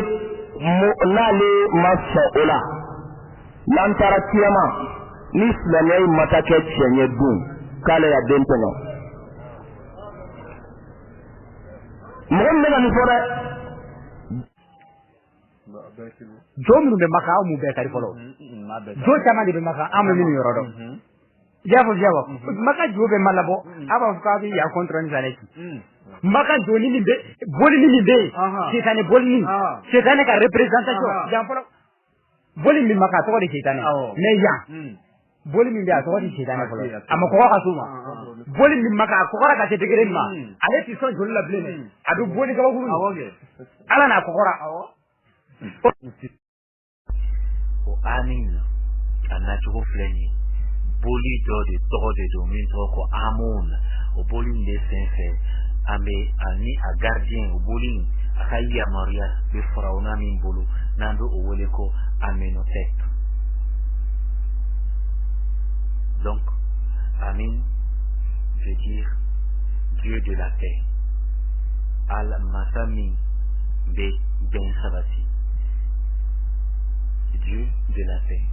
n'ale ma sɔn o la n'an taara kiyama ni silamɛya in ma taa kɛ tiɲɛ ye dun k'ale y'a den tɔɲɔ mɔgɔ min bɛ ka nin fɔ dɛ. Jo minnu bɛ Maka aw m'u bɛɛ kari fɔlɔ jo caman de bɛ Maka an bɛ minnu yɔrɔ dɔn i y'a fɔ wa Maka jo bɛ ma labɔ a b'a fɔ k'a bɛ yan contre ni zanɛ ci Maka joni min bɛ bolini min bɛ yen sitanɛ bolini sitanɛ ka représentation yan fɔlɔ boli min Maka a tɔgɔ de sitanɛ mais yan boli min bɛ a tɔgɔ de sitanɛ fɔlɔ a ma kɔgɔ ka s'o ma boli min Maka a kɔgɔra ka se degré min ma ale tɛ sɔn joli la bilen dɛ a bɛ boli kabakuru ala n'a kɔgɔra. O amin a nacogo filɛ nin ye boli dɔ de tɔgɔ de don min tɔgɔ ko amun o boli in de sen fɛ an bɛ ani a gardien o boli in a ka yamaruya bɛ farawuna min bolo n'an bɛ o wele ko amenhotep donc amin veut dire Dieu de la paix ala masa min bɛ bɛn sabati Dieu de la paix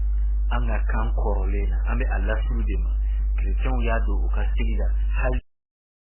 an ka kan kɔrɔlen na an bɛ a lasulu de ma kerecɛnw y'a don u ka seli la hali